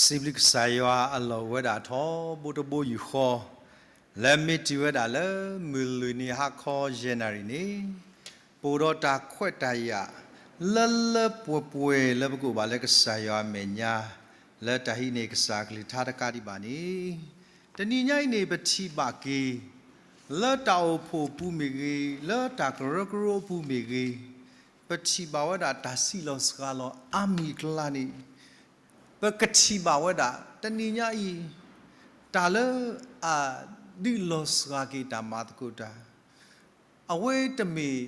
စံးဘျုးကစၢ်ယွၤအလီၢ်အိၣ်ဝဲဒၣ်ထီဘိတဘိယူၢ်ဃီ, လၢမ့ၢ်တုၤဝဲဒၣ်လၢမုၢ်လွံၢ်နံၤဟါခီယဲၢ်နၣ်ရံၣ်န့ၣ်, ပအိၣ်ဒီးတၢ်ခွဲးတၢ်ယာ် လၢလၢပှဲၤပှဲၤလၢပကအိၣ်ဘၣ်လၢကစၢ်ယွၤအမဲာ်ညါ, လၢတၢ်ဟံးန့ၢ်ကစၢ်အကလုၢ်ကထါတကးဒံးဘၣ်န့ၣ်, တနံၤညါအံၤန့ၣ် ပထံၣ်ဘၣ်က့ၤ လၢတၢ်အိၣ်ဖှိၣ်အပူၤမ့ၢ်ဂ့ၤ, လၢတၢ်ကရၢကရိအပူၤမ့ၢ်ဂ့ၤ, ပထံၣ်ဘၣ်ဝဲဒၣ်တၢ်ဆံးလီၤစှၤလီၤအါမံၤအကျါန့ၣ်, ပကထံၣ်ဘၣ်ဝဲဒၣ် တနံၤညါအံၤ တၢ်လၢအဒုးလီၤစှၤက့ၤတၢ်မၤသကိးတၢ်, အဝဲတမ့ၢ်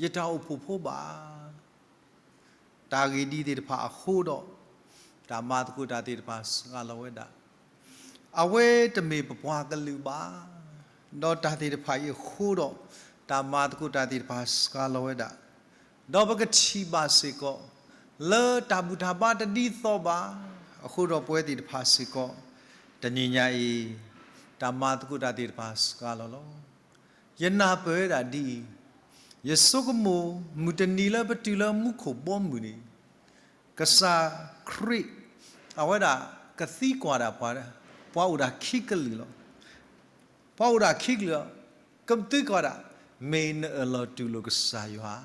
ယတၢ်အိၣ်ဖှိၣ်ဖိဘၣ်. တၢ်ဂ့ၢ်ဒ်သ့ၣ်တဖၣ်အဃိဒီး, တၢ်မၤသကိးတၢ်သ့ၣ်တဖၣ်စှၤလီၤဝဲဒၣ်. အဝဲတမ့ၢ်ပပှၤကလုာ်ဘၣ်, ဒီးတၢ်သ့ၣ်တဖၣ်အံၤအဃိဒီး, တၢ်မၤသကိးတၢ်သ့ၣ်တဖၣ်စှၤလီၤဝဲဒၣ်. ဒီးပကထံၣ်ဘၣ်စ့ၢ်ကီး, လၢတၢ်ဘူၣ်တၢ်ဘါတဒ်သိးဘၣ်, အဃိဒီးပဝဲသ့ၣ်တဖၣ်စ့ၢ်ကီး, တနံၤညါအံၤ, တၢ်မၤသကိးတၢ်သ့ၣ်တဖၣ်စှၤလီၤလီၤ. ယနၢ်ပၢၢ်ဝဲဒၣ်ဒ်အံၤ, ယဆိကမိၣ် မုၢ်တနံၤလၢပတုၤလၢမူခိၣ်ဘီမုၢ်န့ၣ်, ကစၢ်ခရံာ် အဝဲဒၣ်ကသံကွၢ်ဒၣ်ပှၤ, ပှၤအိၣ်ဒၣ်ခံကလုာ်လီၤ. ပှၤအိၣ်ဒၣ်ခံကလုာ်လီၤ. ကသံကွၢ်ဒၣ်, မ့ၢ်နအၢၣ်လီၤတူၢ်လိာ်ကစၢ်ယွၤ,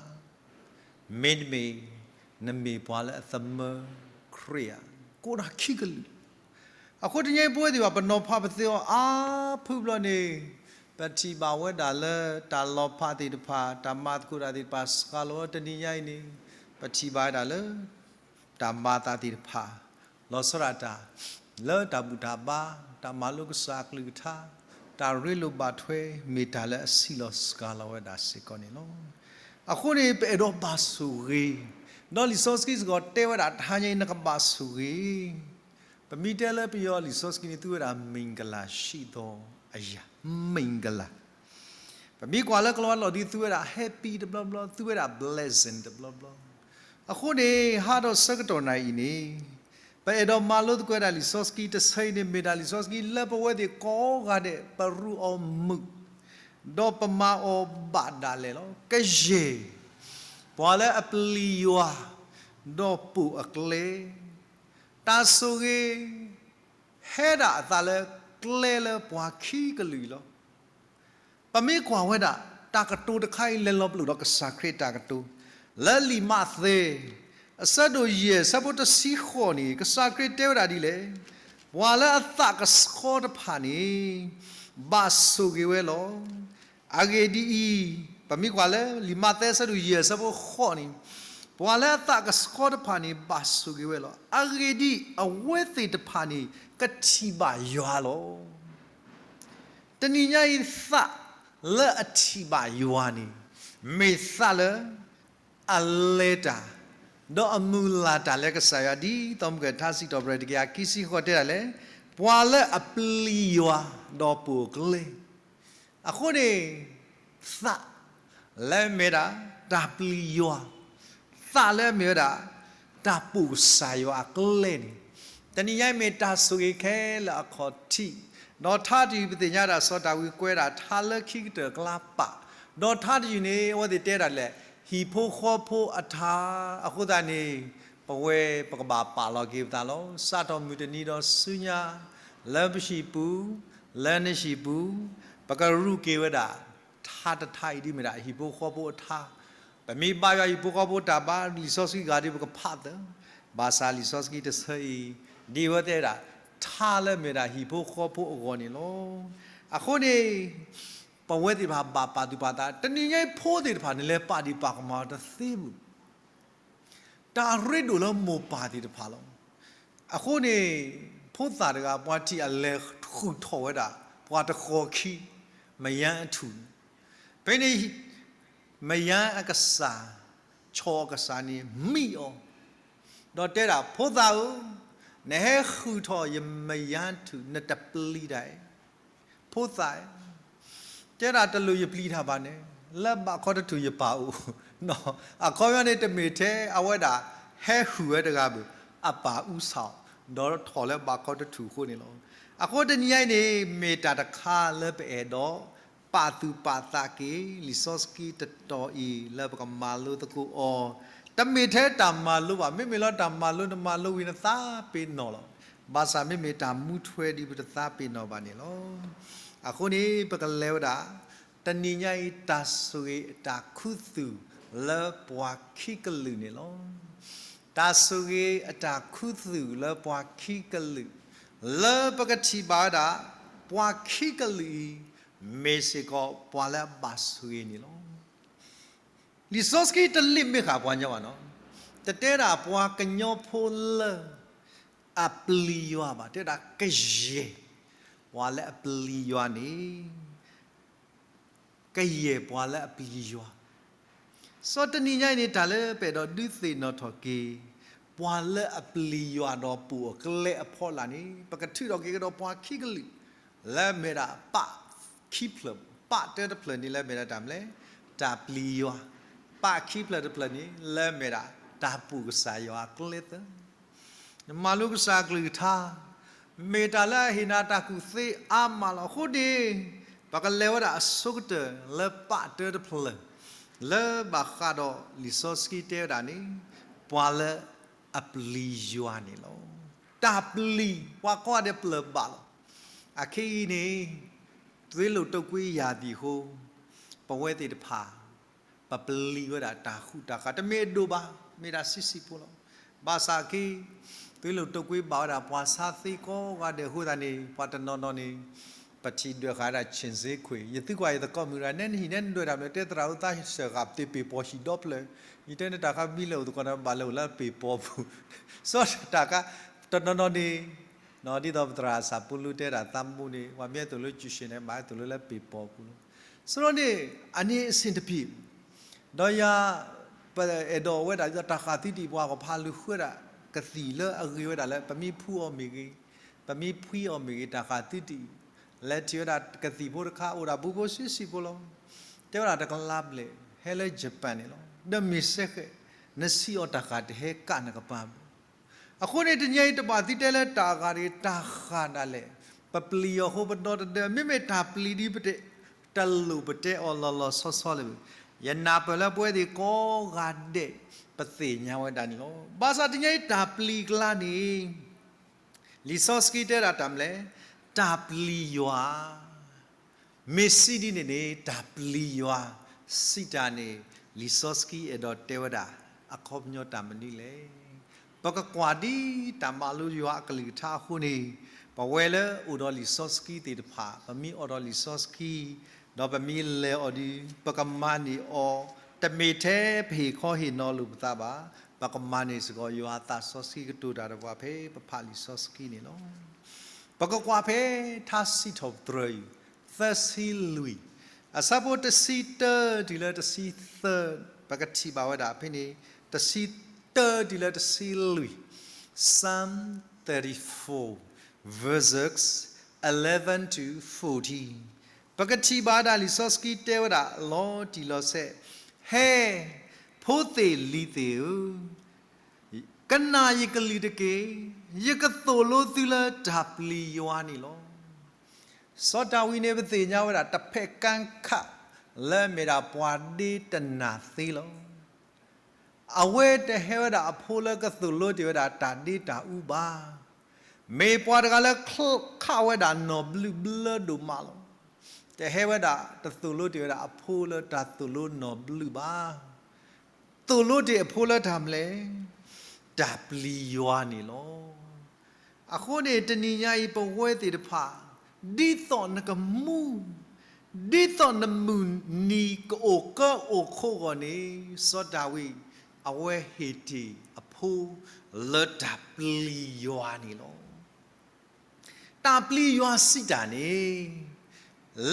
မ့တမ့ၢ် နမ့ၢ်ပှၤလၢအသမၢခရံာ်ဧါ. ကအိၣ်ဒၣ်ခံကလုာ်. အဃိတနံၤညါအံၤ ပဝဲသ့ၣ်ဘၣ် ပနီၤဖးပသ့အီၤအါဖုဘျီန့ၣ်, ပထံၣ်ဘၣ်ဝဲဒၣ်လၢတၢ်လီၤဖးသ့ၣ်တဖၣ်, တၢ်မၤသကိးတၢ်သ့ၣ်တဖၣ်စှၤလီၤတနံၤညါအံၤန့ၣ်, ပထံၣ်ဘၣ်ဝဲဒၣ်လၢ တၢ်မၤသးသ့ၣ်တဖၣ်, လီၤဆီဒၣ်တၢ်, လၢတၢ်ဘူၣ်တၢ်ဘါ, တၢ်မၤလိကစၢ်အကလုၢ်ကထါ, တၢ်ရ့လိာ်ဘၣ်ထွဲ မ့ၢ်တၢ်လၢအဆံးလီၤစှၤလီၤဝဲဒၣ်စ့ၢ်ကီးန့ၣ်လီၤ. အဃိန့ၣ် ပအဲၣ်ဒိးဘၣ်ဆိၣ်ဂ့ၤ, ဒီးလံာ်စီဆှံစ့ၢ်ကီးတဲဝဲဒၣ် တဟါညါအံၤ နကဘၣ်ဆိၣ်ဂ့ၤ ပမ့ၢ်တဲလၢပယီၤလံာ်စီဆှံန့ၣ် သူဝဲဒၣ် မင်္ဂလာရှိသောအရာ, မင်္ဂလာ. ပမ့ၢ်ကွၢ်လၢကလီၤဝါလီၢ်ဒ် သူဝဲဒၣ် happy တဘျီဘျီ, သူဝဲဒၣ် blessing တဘျီဘျီ. အဃိန့ၣ် ဟါဒီးဆၢကတီၢ်နၤအံၤန့ၣ်, ပအဲၣ်ဒိးမၤလိသကိးဝဲဒၣ်လံာ်စီဆှံတဆၢအံၤန့ၣ် မ့ၢ်ဒၣ်လံာ်စီဆှံလၢပဝဲသ့ၣ်ကိးဂၤဒဲး ပရူးအီၤမုာ်, ဒီးပမၤအီၤဘၣ်ဒၣ်လဲာ်လီၤ. ကယဲၢ် ပှၤလၢအပျံၤယွၤ ဒီးပိာ်အကျဲ, တၢ်ဆိၣ်ဂ့ၤ ဟဲဒၣ်အသးလၢကျဲလၢပှၤခံကလုာ်အံၤလီၤ. ပမ့ၢ်ကွၢ်ဝဲဒၣ် တၢ်ကတိၤတခါအံၤ လဲၤလီၤပလိာ်ဒီးကစၢ်ခရံာ်အတၢ်ကတိၤ, လၢလံာ်မးသဲ အဆၢဒိၣ်ယဲၢ် အဆၢဖိတဆံဃိးန့ၣ် ကစၢ်ခရံာ်တဲဝဲဒၣ်ဒ်လဲၣ်, ပှၤလၢအသးကဆှီတဖၣ်န့ၣ် ဘၣ်ဆိၣ်ဂ့ၤဝဲလီၤ. အဂ့ၢ်ဒ်အံၤ, ပမ့ၢ်ကွၢ်လၢလံာ်မးသဲ အဆၢဒိၣ်ယဲၢ် အဆၢဖိဃိးန့ၣ်, ပှၤလၢအသးကဆှီတဖၣ်န့ၣ် ဘၣ်ဆိၣ်ဂ့ၤဝဲလီၤ. အဂ့ၢ်ဒ်အံၤ, အဝဲသ့ၣ်တဖၣ်န့ၣ် ကထံၣ်ဘၣ်ယွၤလီၤ. တနံၤညါအံၤ သးလၢအထံၣ်ဘၣ်ယွၤန့ၣ် မ့ၢ်သးလၢ အလဲၤတၢ် ဒီးအမုၢ်လၢ်တၢ်လၢကစၢ်ယွၤ ဒ်သိးမုၢ်ကထါစံးထီၣ်ပတြၢၤတကယၤခံဆံဃိးတဲဒၣ်လဲၣ်, ပှၤလၢအပျံၤယွၤဒီးပိာ်အကျဲ, အဃိန့ၣ် သးလၢအမ့ၢ်ဝဲဒၣ် တၢ်ပျံၤယွၤ, သးလၢအမ့ၢ်ဝဲဒၣ် တၢ်ပိာ်ကစၢ်ယွၤအကျဲန့ၣ်, တနံၤညါအံၤမ့ၢ်တၢ်ဆိၣ်ဂ့ၤခဲလၢာ်အခီၣ်ထံး, ဒီးထါတယုၢ်ပသ့ၣ်ညါဒၣ်စီၤဒၤဝံးကွဲးဒၣ်ထါလၢခံကတၢၢ်အကျါပာ်, ဒီးထါတယုၢ်န့ၣ် အဝဲသ့ၣ်တဲဒၣ်လဲၣ်, ဟံၣ်ဖိဃီဖိအထါ, အဃိသတးန့ၣ် ပဝဲပကဘၣ်ပာ်လီၤက့ၤပသးလီၤ. စးထီၣ်မုၢ်တနံၤဒီးဆူညါ, လၢပဟံၣ်ပူၤ, လၢနဟံၣ်ပူၤ, ပကရူးက့ၤဝဲဒၣ် ထါတထါအံၤဒ်မ့ၢ်ဒၣ် ဟံၣ်ဖိဃီဖိအထါ, ပမ့ၢ်ဘါယွၤဟံၣ်ဖိဃီဖိတၢ်ဘါ လံာ်စီဆှံဂၤဒ်ပကဖးသၢ, ဘၣ်ဆၣ်လံာ်စီဆှံတဆၢအံၤ ဒ်အဝဲတဲဒၣ် ထါလၢမ့ၢ်ဒၣ်ဟံၣ်ဖိဃီဖိအဂီၢ်န့ၣ်လီၤ. အဃိန့ၣ် ပဝဲသ့ၣ်တဖၣ်ဘၣ်ပာ်သူၣ်ပာ်သး, တနံၤညါအံၤဖိသ့ၣ်တဖၣ်န့ၣ် လဲၤပာ်ဒံးပာ်ကမၣ်အီၤတသ့ဘူး တၢ်ရ့ဒိၣ်လၢမိၢ်ပၢ်သ့ၣ်တဖၣ်လီၤ. အဃိန့ၣ် ဖိသၣ်တဂၤ ပှၤထံၣ်အလဲၤဃုာ်ထီၣ်ဝဲဒၣ် ပှၤတဃီခံ မယါအထူၣ်န့ၣ်, ဖဲန့ၣ် မယါအကစၢ်, ဆီၣ်အကစၢ်န့ၣ် မံအီၤ, ဒီးတဲဒၣ် ဖိသၣ်ဧၢ, နဟဲဃုာ်ထီၣ်ယမယါထူၣ် နတပျံၤတၢ်အံၤ ဖိသၣ်ဧၢ, တဲဒၣ်တလိၣ်ယပျံၤတၢ်ဘၣ်န့ၣ်, လၢဘးခီတထူၣ်ယပၢ်အိၣ်, အခီပညီန့ၣ် တမ့ၢ်ထဲအဝဲဒၣ်ဟဲဃုာ်ဝဲတဂၤဘၣ်, အပၢ်အုၣ်ဆၣ်အီၤ, ဒီးထီၣ်လၢဘးခီတထူၣ်အဃိန့ၣ်လီၤ. အဃိတနံၤညါအံၤန့ၣ် မ့ၢ်တၢ်တခါလၢပအဲၣ်ဒိး ပာ်သူၣ်ပာ်သးက့ၤ လံာ်စီဆှံတတီၤအံၤ လၢပကမၤလိသကိးအီၤ, တမ့ၢ်ထဲတၢ်မၤလိဘၣ်, မ့မ့ၢ်လၢတၢ်မၤလိ နမၤလိဝံၤနသးပ့ၤနီၣ်လီၤ. ဘၣ်ဆၣ်မ့မ့ၢ်တၢ်မူထွဲဒီးပတသးပ့ၤနီၣ်ဘၣ်န့ၣ်လီၤ. အဃိန့ၣ် ပကလဲၤဝဲဒၣ် တနံၤညါအံၤ တၢ်ဆိၣ်ဂ့ၤအတၢ်ခူသူၣ်လၢပှၤခံကလုာ်န့ၣ်လီၤ. တၢ်ဆိၣ်ဂ့ၤအတၢ်ခူသူၣ်လၢပှၤခံကလုာ် လၢပကထံၣ်ဘၣ်ဝဲဒၣ် ပှၤခံကလုာ်အံၤ မ့ၢ်စ့ၢ်ကီးပှၤလၢအဘၣ်ဆိၣ်ဂ့ၤန့ၣ်လီၤ. လံာ်စီဆှံတလံာ်မ့ၢ်ဃာ်ပှၤညီဘၣ်နီၤ, တတဲဒၣ်ပှၤကညီဖိလၢ အပျံၤယွၤဘၣ်, တဲဒၣ်ကယဲၢ် ပှၤလၢအပျံၤယွၤန့ၣ် ကယဲၢ်ပှၤလၢအပျံၤယွၤ. စီၤတနံၤညါအံၤန့ၣ် တၢ်လၢပအဲၣ်ဒိးဒုးသ့ၣ်နီၣ်ထီၣ်က့ၤ ပှၤလၢအပျံၤယွၤဒီးပိာ်အကျဲအဖီလာ်န့ၣ် ပကထုးထီၣ်က့ၤကဒီးပှၤခံကလုာ် လၢအမ့ၢ်ဒၣ်ပၣ်ခံဖျၢၣ်, ပၣ်တၢတဖျၢၣ်န့ၣ် လၢအမ့ၢ်ဒၣ်တၢ်မနုၤလဲၣ်, တၢ်ပျံၤယွၤ, ပၣ်ခံဖျၢၣ်တဖျၢၣ်န့ၣ် လၢအမ့ၢ်ဒၣ်တၢ်ပိာ်ကစၢ်ယွၤအကျဲသၢ နမၤလိကစၢ်အကလုၢ်ကထါ, မ့ၢ်တၢ်လၢအဟ့ၣ်နၤတၢ်ကူၣ်သ့အါမးလီၤ. အဃိန့ၣ် ပကလဲၤဝဲဒၣ်အဆိကတၢၢ်လၢပၣ်တၢတဖျၢၣ် လၢဘၣ်ဃးဒီးလံာ်စီဆှံတဲဝဲဒၣ်န့ၣ် ပှၤလၢအပျံၤယွၤန့ၣ်လီၤ. တၢ်ပျံၤ ပှၤကိးဂၤဒဲးပျၢၤဘၣ်လီၤ. အခဲအံၤန့ၣ် သွေးလိပ်တုပ်ကွေးရာသီအဃိ ပဝဲသ့ၣ်တဖၣ် ပပျံၤဝဲဒၣ်တၢ်ဃူတၢ်ဃါ တမ့ၢ်အဒိၣ်ဘၣ်, မ့ၢ်ဒၣ်ဆံးဆံးဖိလီၤ. ဘၣ်ဆၣ်က့ သွေးလိပ်တုပ်ကွေးဘၣ်ဝဲဒၣ်ပှၤဆါသ့ကိးဂၤဒဲးအဃိသတးန့ၣ် ပှၤတနီၤနီၤန့ၣ် ပထံၣ်ဒွဲၣ်ဃာ်ဝဲဒၣ် ချံစ့ခွေ, ယသံကွၢ်ယသကိးမုၣ်တဂၤ နဲနဟံၣ်နဲနဒွဲၣ်တၢ်မနုၤ တဲသရၣ်ဧၢ သးစၢၤဃာ်ပသ့ပ့ၢ်ပီၤဟံၣ်ဒီဖျၢၣ်, ယတဲန့ၣ်တၢ်ခါမံလၢအိၣ်သကိးန့ၣ် ဘၣ်လဲၤအိၣ်လၢပ့ၢ်ပီၤပူၤ, စီၤတၢ်ခါ တနီၤနီၤန့ၣ် ဒ်သိးပသရၣ်စၢ်ပူလူတဲဒၣ်သးမူန့ၣ် ပှၤမ့ၢ်သိၣ်လိ ကျူရှင် န့ၣ် ဘၣ်သိၣ်လိလၢပ့ၢ်ပီၤပူၤလီၤ. စီၤန့ၣ် အန့ၣ်အဆ့ၣ်တဖၣ် ဒီးယၤ ပအဲၣ်ဒိးဝဲဒၣ်ဒ်သိးတၢ်ဃာ်သုတံၢ် ပှၤကဖးလူၤဃုဝဲဒၣ် ကသံၣ်လၢအဂ့ၤဝဲဒၣ်လၢ ပမ့ၢ်ဖှံအီၤမ့ၢ်ဂ့ၤ, ပမ့ၢ်ဖှံအီၤမ့ၢ်ဂ့ၤ တၢ်ဃာ်သုတံၢ်, လဲၤထံၣ်ဝဲဒၣ်ကသံၣ်ဖိတခါ အိၣ်ဒၣ်ဘူးဖိဆံးဆံးဖိလီၤ. တဲဝဲဒၣ်တကလးဘျဲၣ် ဟဲလၢ Japan န့ၣ်လီၤ. ဒီးမ့ၢ်စဲဃဲး နဆံးအီၤတၢ်ဃာ်တဟဲကၣ်နကပၤဘၣ် အဃိန့ၣ် တနံၤအံၤတဘၣ်သုတဲလၢတၢ်ဃာ်တဂ့ၤ တၢ်ဃာ်ဒၣ်လဲာ် ပပျံၤအီၤဃိပဒီတဒၢ မ့မ့ၢ်တၢ်ပျံၤဒ်ပတဲ တလိၣ်ပတဲအီၤလီၤလီၤဆီဆီလၢၤဘၣ်. ယနၢ်ပၢၢ်လၢပဝဲသ့ၣ်ကိးဂၤဒဲး ပသ့ၣ်ညါဝဲဒၣ်န့ၣ်လီၤ. ဘၣ်ဆၣ်တနံၤအံၤတၢ်ပျံၤကျါန့ၣ် လံာ်စီဆှံတဲဒၣ်တၢ်မနုၤလဲၣ်, တၢ်ပျံၤယွၤ မ့ၢ်စံးဒ်န့ၣ်န့ၣ် တၢ်ပျံၤယွၤစံးတၢ်န့ၣ် လံာ်စီဆှံအဲၣ်ဒိးတဲဝဲဒၣ် အခီပညီတၢ်မနုၤလဲၣ်. ပကကွၢ်ဒ်တၢ်မၤလိယွၤအကလုၢ်ကထါအဃိန့ၣ် ပဝဲလၢအိၣ်ဒီးလံာ်စီဆှံသ့ၣ်တဖၣ် ပမ့ၢ်အိၣ်ဒီးလံာ်စီဆှံ ဒီးပမ့ၢ်လဲၤအီၤဒီး ပကမၤန့ၢ်အီၤ တမ့ၢ်ထဲပဟ့ၣ်ခီဟ့ၣ်နီၤလိာ်ပသးဘၣ်, ပကမၤန့ၢ်စ့ၢ်ကီး ယွၤအသးစီဆှံကတိၤတၢ်ဒီးပှၤဖဲပဖးလံာ်စီဆှံန့ၣ်လီၤ. ပကကွၢ်ဖဲထါစံးထီၣ်ပတြၢၤအံၤ သၢဆံလွံၢ်, အဆၢဖိတဆံတၢတုၤလၢတဆံသၢ, ပကထံၣ်ဘၣ်ဝဲဒၣ်ဖဲန့ၣ် တဆံတၢတုၤလၢတဆံလွံၢ်, Psalm thirty-four, verses eleven to fourteen. ပကထံၣ်ဘၣ်ဒၣ်လံာ်စီဆှံတဲဝဲဒၣ်လီၤတံၢ်လီၤဆဲး, ဟဲ, ဖိသ့ၣ်လံၤသ့ၣ်ဧၢ, ကနၣ်ယကလုၢ်တက့ၢ်. ယကသိၣ်လိသုလၢတၢ်ပျံၤယွၤန့ၣ်လီၤ. စီၤဒၤဝံးန့ၣ် ပသ့ၣ်ညါဝဲဒၣ် တဖဲကါခး လၢအမ့ၢ်ဒၣ်ပှၤဒ့တနၢ်သ့လီၤ. အဝဲတဟဲဝဲဒၣ်အဖိလၢကသိၣ်လိတ့ၢ်ဝဲဒၣ်တၢ်ဒ့တၢ်အူဘၣ်. မ့ၢ်ပှၤတဂၤလၢခးဝဲဒၣ်နီၢ်ဘျုးဘျၢဒိၣ်မးလီၤ. တဟဲဝဲဒၣ်တသိၣ်လိတ့ၢ်ဝဲဒၣ်အဖိလၢတၢ်သိၣ်လိနီၢ်ဘျုးဘၣ်. သိၣ်လိတ့ၢ်အဖိလၢတၢ်မနုၤလဲၣ်, တၢ်ပျံၤယွၤန့ၣ်လီၤ. အဃိန့ၣ် တနံၤညါအံၤ ပဝဲသ့ၣ်တဖၣ် ဒ်သိးနကမူ ဒ်သိးနမုၢ်နံၤကအိၣ်ကၢအိၣ်ခိးအဂီၢ်န့ၣ် စီၤဒၤဝံး အဝဲဟ့ၣ်တ့ၢ်အဖိ လၢတၢ်ပျံၤယွၤန့ၣ်လီၤ. တၢ်ပျံၤယွၤစံးတၢ်န့ၣ်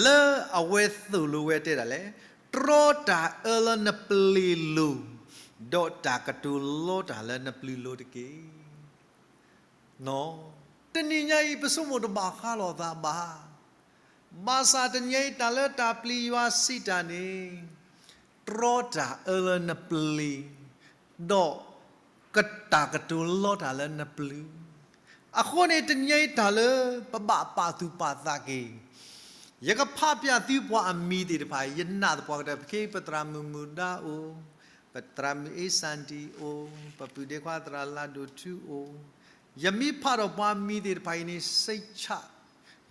လၢအဝဲသိၣ်လိဝဲတဲဒၣ်လဲၣ်, တြီတၢ်အၢလၢနပျ့ၤလိၤ, ဒီးတၢ်ကတိၤလီတၢ်လၢနပျုၤလိၤတက့ၢ်. တနံၤညါအံၤ ပဆိကမိၣ်တဘၣ်ဃးလိာ်သးဘၣ်. ဘၣ်ဆၣ်တနံၤညါအံၤ တၢ်လၢတၢ်ပျံၤယွၤစံးတၢ်န့ၣ် တြီတၢ်အၢလၢနပျ့ၤ, ဒီးကတၢ်ကတိၤလီတၢ်လၢနပျုၤ. အဃိန့ၣ် တနံၤညါအံၤတၢ်လၢပဘၣ်ပာ်သူၣ်ပာ်သးက့ၤ, ယကဖးပၠးသုပှၤအမံၤသ့ၣ်တဖၣ်, ယနာ်သပှၢ်ကတၢၢ် ပခ့ပသရၣ်မုၣ်မုၢ်ဒါအိၣ်, ပသရၣ်မုၣ်အ့စၣ်ဒံၣ်အိၣ်, ပပုၢ်ဒ့ခွါသရၣ်လၤဒိၣ်ထူအိၣ်, ယမ့ၢ်ဖးဒီးပှၤမံၤသ့ၣ်တဖၣ်အံၤန့ၣ် စိတ်ချ,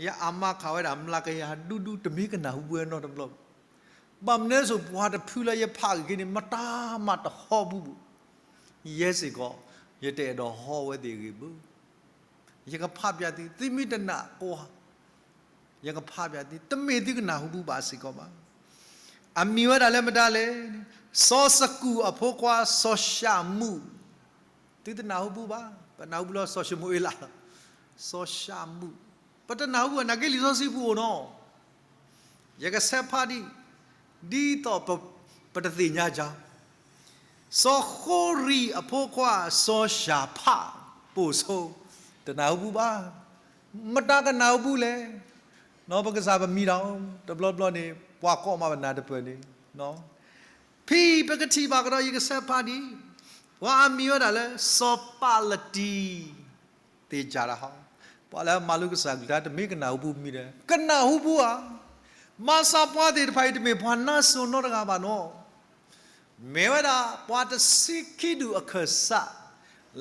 ယအမၤခးဝဲဒၣ်မျးကယၤဒူဒူ တမ့ၢ်ကနၢ်ဟူဘၣ်နီတဘျီဘၣ်. ဘၣ်မနုၤအဃိ ပှၤတဖုလၢယဖးအဂ့ၢ်န့ၣ် မတၤမးတဟီဘူးဘူး, ယဲစ့ၢ်ကီး ယတအဲၣ်ဒိးဟီဝဲသ့ၣ်အဂ့ၢ်ဘၣ်. ယကဖးပျးသု, သုမ့ၢ်တနာ်ကွၢ် ယကဖးပျးသု, တမ့ၢ်သုကနၢ်ဟူဘူးဘၣ်စ့ၢ်ကီးဘၣ်. အမံၤဝဲဒၣ်လၢမတၤလဲၣ်, စီၤစကူးအဖိခွါစီၤၡၤမူး, သုတနၢ်ဟူဘူးဘၣ်, ပနၢ်ဟူဘူးလၢစီၤၡမူၤအ့လး, စီၤၡၤမူး, ပတနၢ်ဟူဘူးဘၣ် နာ်က့လံာ်စီဆှံပူၤအိၣ်နီၤ. ယကဆဲးဖးဒ်, ဒ်သိးပ, ပတသ့ၣ်ညါကၢ် စီၤဃိရံၤအဖိခွါစီၤၡၤဖး, ပိာ်ဆိ, တနၢ်ဟူဘူးဘၣ်. မတၤကနၢ်ဟူဘူးလဲၣ်. ပကစၢ်ပမံၤတၢ်အိၣ် တဘျီဘျီန့ၣ် ပှၤကိးမးပနၢ်တပၢၢ်န့ၣ်, ဖဲပကထံၣ်ဘၣ်ကဒီး ယကဆဲးဖးဒ်, ပှၤအမံၤဝဲဒၣ်လၢစီၤပၤလတံ သ့ၣ်ကၢ်တၢ်ဟီ, ပှၤလၢအမၤလိကစၢ်ကလုၢ်တၢ် တမ့ၢ်ကနၢ်ဟူဘူးမံၤဒီး ကနၢ်ဟူဘူးဧါ. ဘၣ်ဆၣ်ပှၤသ့ၣ်တဖၣ်အံၤ တမ့ၢ်ပှၤနါစိၤနီတဂၤဘၣ်နီၤ. မ့ၢ်ဝဲဒၣ်ပှၤတဆံခံဒူၣ်အခၢၣ်စး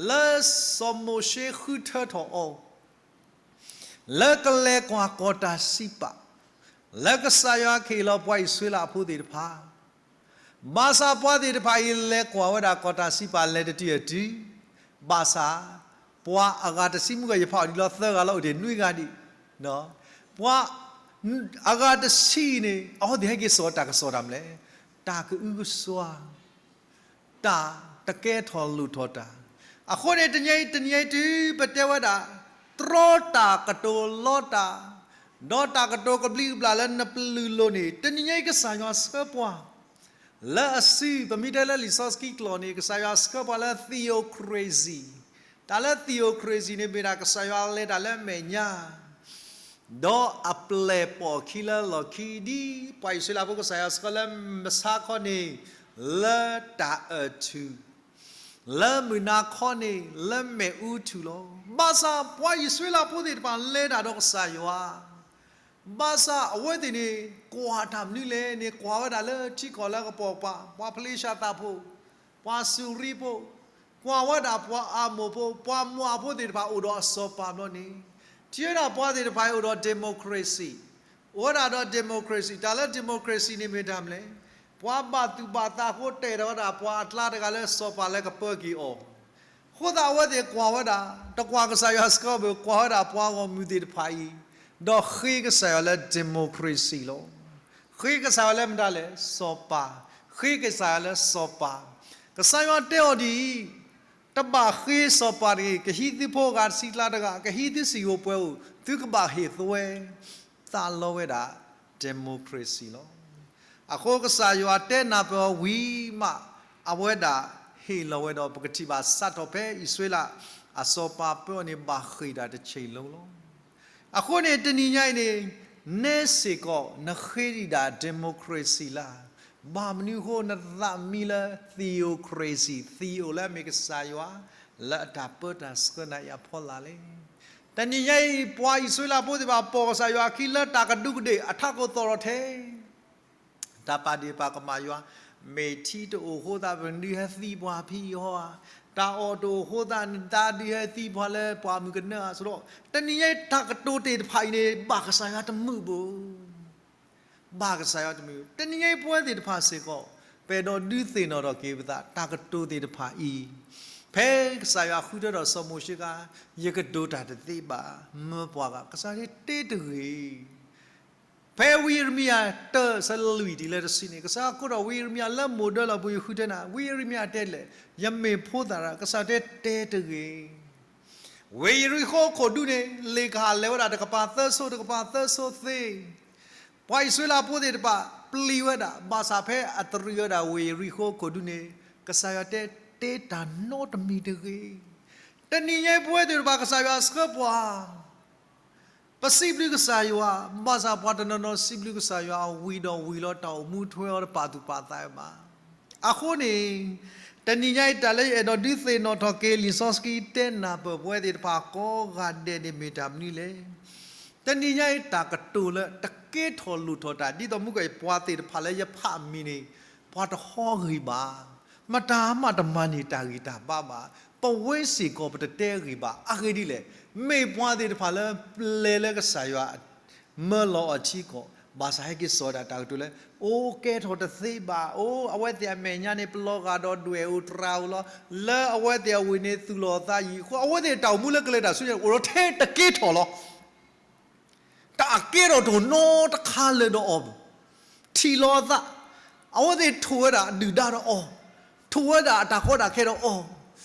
လၢစီၤမိၤၡ့ဃုထၢထီၣ်အီၤ လၢကလဲၤကွၢ်ကီၢ်တၢ်စံးပာ်, လၢကစၢ်ယွၤကဟ့ၣ်လီၤပှၤအံၣ်စရ့လးဖိသ့ၣ်တဖၣ်, ဘၣ်ဆၣ်ပှၤသ့ၣ်တဖၣ်အံၤ လဲၤကွၢ်ဝဲဒၣ်ကီၢ်တၢ်စံးပာ် လဲၤတတုၤအတုၤ, ဘၣ်ဆၣ် ပှၤအဂၤတဆံမုၢ်ဂၤ ယဖးအီၤဒ်လီၤ သၢဂၤလီၤ အိၣ်တ့ၢ်နွံဂၤဒံး, ပှၤအဂၤတဆံန့ၣ် အဝဲသ့ၣ်ဟဲက့ၤစိာ်တၢ်ကစီၣ်တၢ်မနုၤလဲၣ်, တၢ်ကအုကစွါ တၢ်တကဲထီၣ်လိၣ်ထီၣ်တၢ်. အဃိန့ၣ် တနံၤအံၤ တနံၤအံၤတုၤပတဲဝဲဒၣ် တြီတၢ်ကတိၤလီတၢ်, ဒီးတၢ်ကတိၤကဘျံးကဘျၣ်လၢနပျုၤလိၤန့ၣ် တနံၤအံၤ ကစၢ်ယွၤဆှၢပှၤ လၢအစု ပမ့ၢ်တဲလၢလံာ်စီဆှံကျိာ်န့ၣ် ကစၢ်ယွၤဆှၢပှၤလၢ theocracy, တၢ်လၢ theocracy န့ၣ် မ့ၢ်ဒၣ်ကစၢ်ယွၤလဲၤတၢ်လၢအမဲာ်ညါ ဒီးအပျဲၢ်ပိာ်ခံလၢလီၢ်ခံ ဒ်ပှၤအံၣ်စရ့လးဖိ ကစၢ်ယွၤဆှၢလၢမဆါခီန့ၣ် လၢတၢ်အၢၣ်ထူၣ်, လၢမုၢ်နၤခီန့ၣ် လၢမ့ၣ်အူထူၣ်လီၤ. ဘၣ်ဆၣ်ပှၤအံၣ်စရ့လးဖိသ့ၣ်တဖၣ်လဲၤတၢ်ဒီးကစၢ်ယွၤ, ဘၣ်ဆၣ်အဝဲသ့ၣ်န့ၣ် ကွၢ်တၢ်မနုၤလဲၣ်န့ၣ် ကွၢ်ဝဲဒၣ်လၢထံကီၢ်လၢကပိာ်ပှၤ, ပှၤဖလ့ၡသးဖိ, ပှၤစူၤရံဖိ, ကွၢ်ဝဲဒၣ်ပှၤအၤမိၣ်ဖိ, ပှၤမွၤဖိသ့ၣ်တဖၣ်အိၣ်ဒီးအစီၤပၤဘျီန့ၣ်, ထံၣ်ဝဲဒၣ်ပှၤသ့ၣ်တဖၣ်အံၤအိၣ်ဒီး democracy, အိၣ်ဝဲဒၣ်ဒီး democracy, တၢ်လၢ democracy န့ၣ်မ့ၢ်တၢ်မနုၤလဲၣ်, ပှၤဘၣ်သူၣ်ဘၣ်သးအဃိ တဲာ်ထီၣ်ဝဲဒၣ်ပှၤအကျါတဂၤလၢစီၤပၤလၢကပၢက့ၤအီၤ, အဃိသတးအဝဲသ့ၣ်ကွၢ်ဝဲဒၣ်, တကွၢ်ကစၢ်ယွၤစခီဘၣ်, ကွၢ်ဝဲဒၣ်ပှၤဂီၢ်မုၢ်သ့ၣ်တဖၣ်အံၤ, ဒီးဃ့ကစၢ်ယွၤလၢ democracy လီၤ. ဃ့ကစၢ်ယွၤလၢမတၤလဲၣ်, စီၤပၤ, ဃ့ကစၢ်ယွၤလၢစီၤပၤ, ကစၢ်ယွၤတဲအီၤဒ်အံၤ, တဘၣ်ဃ့စီၤပၤတဂ့ၤ, ကဟံးသုဖိဂၤတဆံကျါတဂၤ, ကဟံးသုစံၣ်ဧိၤပှဲၤဧိၤ, သုကဘၣ်ဟ့ၣ်သွဲ, သးလီဝဲဒၣ် democracy လီၤ. အဃိကစၢ်ယွၤတဲနၢ်ပၢၢ်အီၤဝံၤမး, အဝဲဒၣ်ဟ့ၣ်လီၤဝဲဒီး ပကထံၣ်ဘၣ်စးထီၣ်ဖဲအံၣ်စရ့လးအစီၤပၤပၢအီၤန့ၣ် ဘၣ်ဃ့ၢ်တၢ်တဆံးလိၤလီၤ. အဃိန့ၣ် တနံၤညါအံၤန့ၣ်, နဲစ့ၢ်ကီးနဃ့ဒံးဒၣ် democracy လၢ, ဘၣ်မနုၤအဃိနသးမံလၢ theocracy, theo လၢအမ့ၢ်ကစၢ်ယွၤ, လၢအတၢ်ပၢတၢ်ဆှၢနၤအံၤအဖီလာ်လဲၣ်. တနံၤညါအံၤ ပှၤအံၣ်စရ့လးဖိသ့ၣ်တဖၣ် ပိာ်ကစၢ်ယွၤအခံလၢတၢ်ကဒူးကဒ့ၣ်အထးခိၣ်သီၣ်ထီၣ်ထဲ တၢ်ပာ်ဒ့ၣ်ပာ်ကမၣ်ယွၤ, မဲာ်ထံတအိၣ်အဃိသတး ပဒုးဟဲသံပှၤဖံအံၤအီၤဧါ, တၢ်အီၣ်တအိၣ်အဃိသတး နတၢ်ဒုးဟဲသံပှၤလၢပှၤမုၢ်ကနၢဧါ, ဆိုတော့, တနံၤညါအံၤတၢ်ကတိၤသ့ၣ်တဖၣ်အံၤန့ၣ် ဘၣ်ကစၢ်ယွၤတမုာ်ဘၣ်. ဘၣ်ကစၢ်ယွၤတမုာ်. တနံၤညါအံၤပဝဲသ့ၣ်တဖၣ်စ့ၢ်ကီး, ပအဲၣ်ဒိးဒုးသ့ၣ်နီၣ်ထီၣ်က့ၤပသး တၢ်ကတိၤသ့ၣ်တဖၣ်အံၤ, ဖဲကစၢ်ယွၤဃုထၢထီၣ်စီၤမိၤၡ့အခါ, ယကတိၤတၢ်တသ့ဘၣ်, မၢပှၤဂၤ, ကစၢ်ယွၤတဲတဂ့ၤ. ဖဲဝံယံးရမံယၤတၢ ဆၢလွံၢ်တုၤလၢတဆံန့ၣ်, ကစၢ်ယွၤကိးထီၣ်ဝံယံးရမံယၤလၢမိၢ်ဒၢလီၢ်ပူၤ ယဃုထၢနၤ, ဝံယံးရမံယၤတဲလဲၣ်, ယမ့ၢ်ဖိသၣ်တဂၤ, ကစၢ်ယွၤတဲတဂ့ၤ. ဝ့ၢ်ယရံၣ်ဃိခိၣ်ဒူန့ၣ် လ့ၣ်ကဟၣ်လဲၤဝဲဒၣ် တကပၤသၢဆိ တကပၤသၢဆိသ့. ပှၤအံၣ်စရ့လးဖိသ့ၣ်တဖၣ် ပျံၤဝဲဒၣ်, ဘၣ်ဆၣ်ဖဲအတရံးဝဲဒၣ်ဝ့ၢ်ယရံၣ်ဃိခိၣ်ဒူန့ၣ်, ကစၢ်ယွၤတဲ, တဲတၢ်နီတမံၤတဂ့ၤ. တနံၤညါအံၤပဝဲသ့ၣ်တဖၣ် ကစၢ်ယွၤဆှၢပှၤ ပစံးဘျုးကစၢ်ယွၤ, ဘၣ်ဆၣ်ပှၤတနီၤနီၤစံးဘျုးကစၢ်ယွၤ ဝံၤဒီးဝံၤလီၤ တၢ်အိၣ်မူထွဲအီၤတပာ်သူၣ်ပာ်သးဘၣ်. အဃိန့ၣ်, တနံၤညါအံၤတၢ်လၢယအဲၣ်ဒိးဒုးသ့ၣ်နီၣ်ထီၣ်က့ၤ လံာ်စီဆှံတဲနၢ်ပၢၢ်ပဝဲသ့ၣ်တဖၣ်ကိးဂၤဒဲးန့ၣ်မ့ၢ်တၢ်မနုၤလဲၣ်. တနံၤညါအံၤတၢ်ကတိၤလၢတကဲထီၣ်လိၣ်ထီၣ်တၢ် ဒ်သိးမုၢ်ကီၢ်အံၤ ပှၤသ့ၣ်တဖၣ်လၢယဖးမံၤန့ၣ် ပှၤတဟီဂ့ၤဘၣ်, မတၤမးတမၤန့ၢ်တၢ်ဂံၢ်တၢ်ဘါဘၣ်. ပဝဲစ့ၢ်ကီးပတတဲအဂ့ၢ်ဘၣ်. အဂ့ၢ်ဒ်လဲၣ်, မ့ၢ်ပှၤသ့ၣ်တဖၣ်လၢပလဲၤလၢကစၢ်ယွၤ မၢလီၤအီၤထံကီၢ်, ဘၣ်ဆၣ်ဟဲက့ၤစိာ်ဝဲဒၣ်တၢ်ကတိၤလၢ အိၣ်ကဲထီၣ်တသ့ဘၣ်, အိၣ်အဝဲသ့ၣ်အမဲာ်ညါန့ၣ် ပလီၤဂာ်ဒီးဒွဲၣ်ဧိၤတြၤဧိၤလီၤ, လၢအဝဲသ့ၣ်အဝ့ၢ်န့ၣ်သူၣ်လီၤသးယံာ်အဃိ အဝဲသ့ၣ်တၢ်အိၣ်မူလၢကလဲၤတၢ်ဆူညါန့ၣ် အိၣ်ဒီးထဲတကဲထီၣ်လီၤ. တၢ်အကဲထီၣ်တအိၣ်နီတခါလၢၤဒီးအီၤ, ထံၣ်လီၤအသး, အဝဲသ့ၣ်ထိၣ်ဝဲဒၣ်အဒုၣ်ဒါဒီးအီၤ, ထိၣ်ဝဲဒၣ်အတၢ်ကီတၢ်ခဲဒီးအီၤ,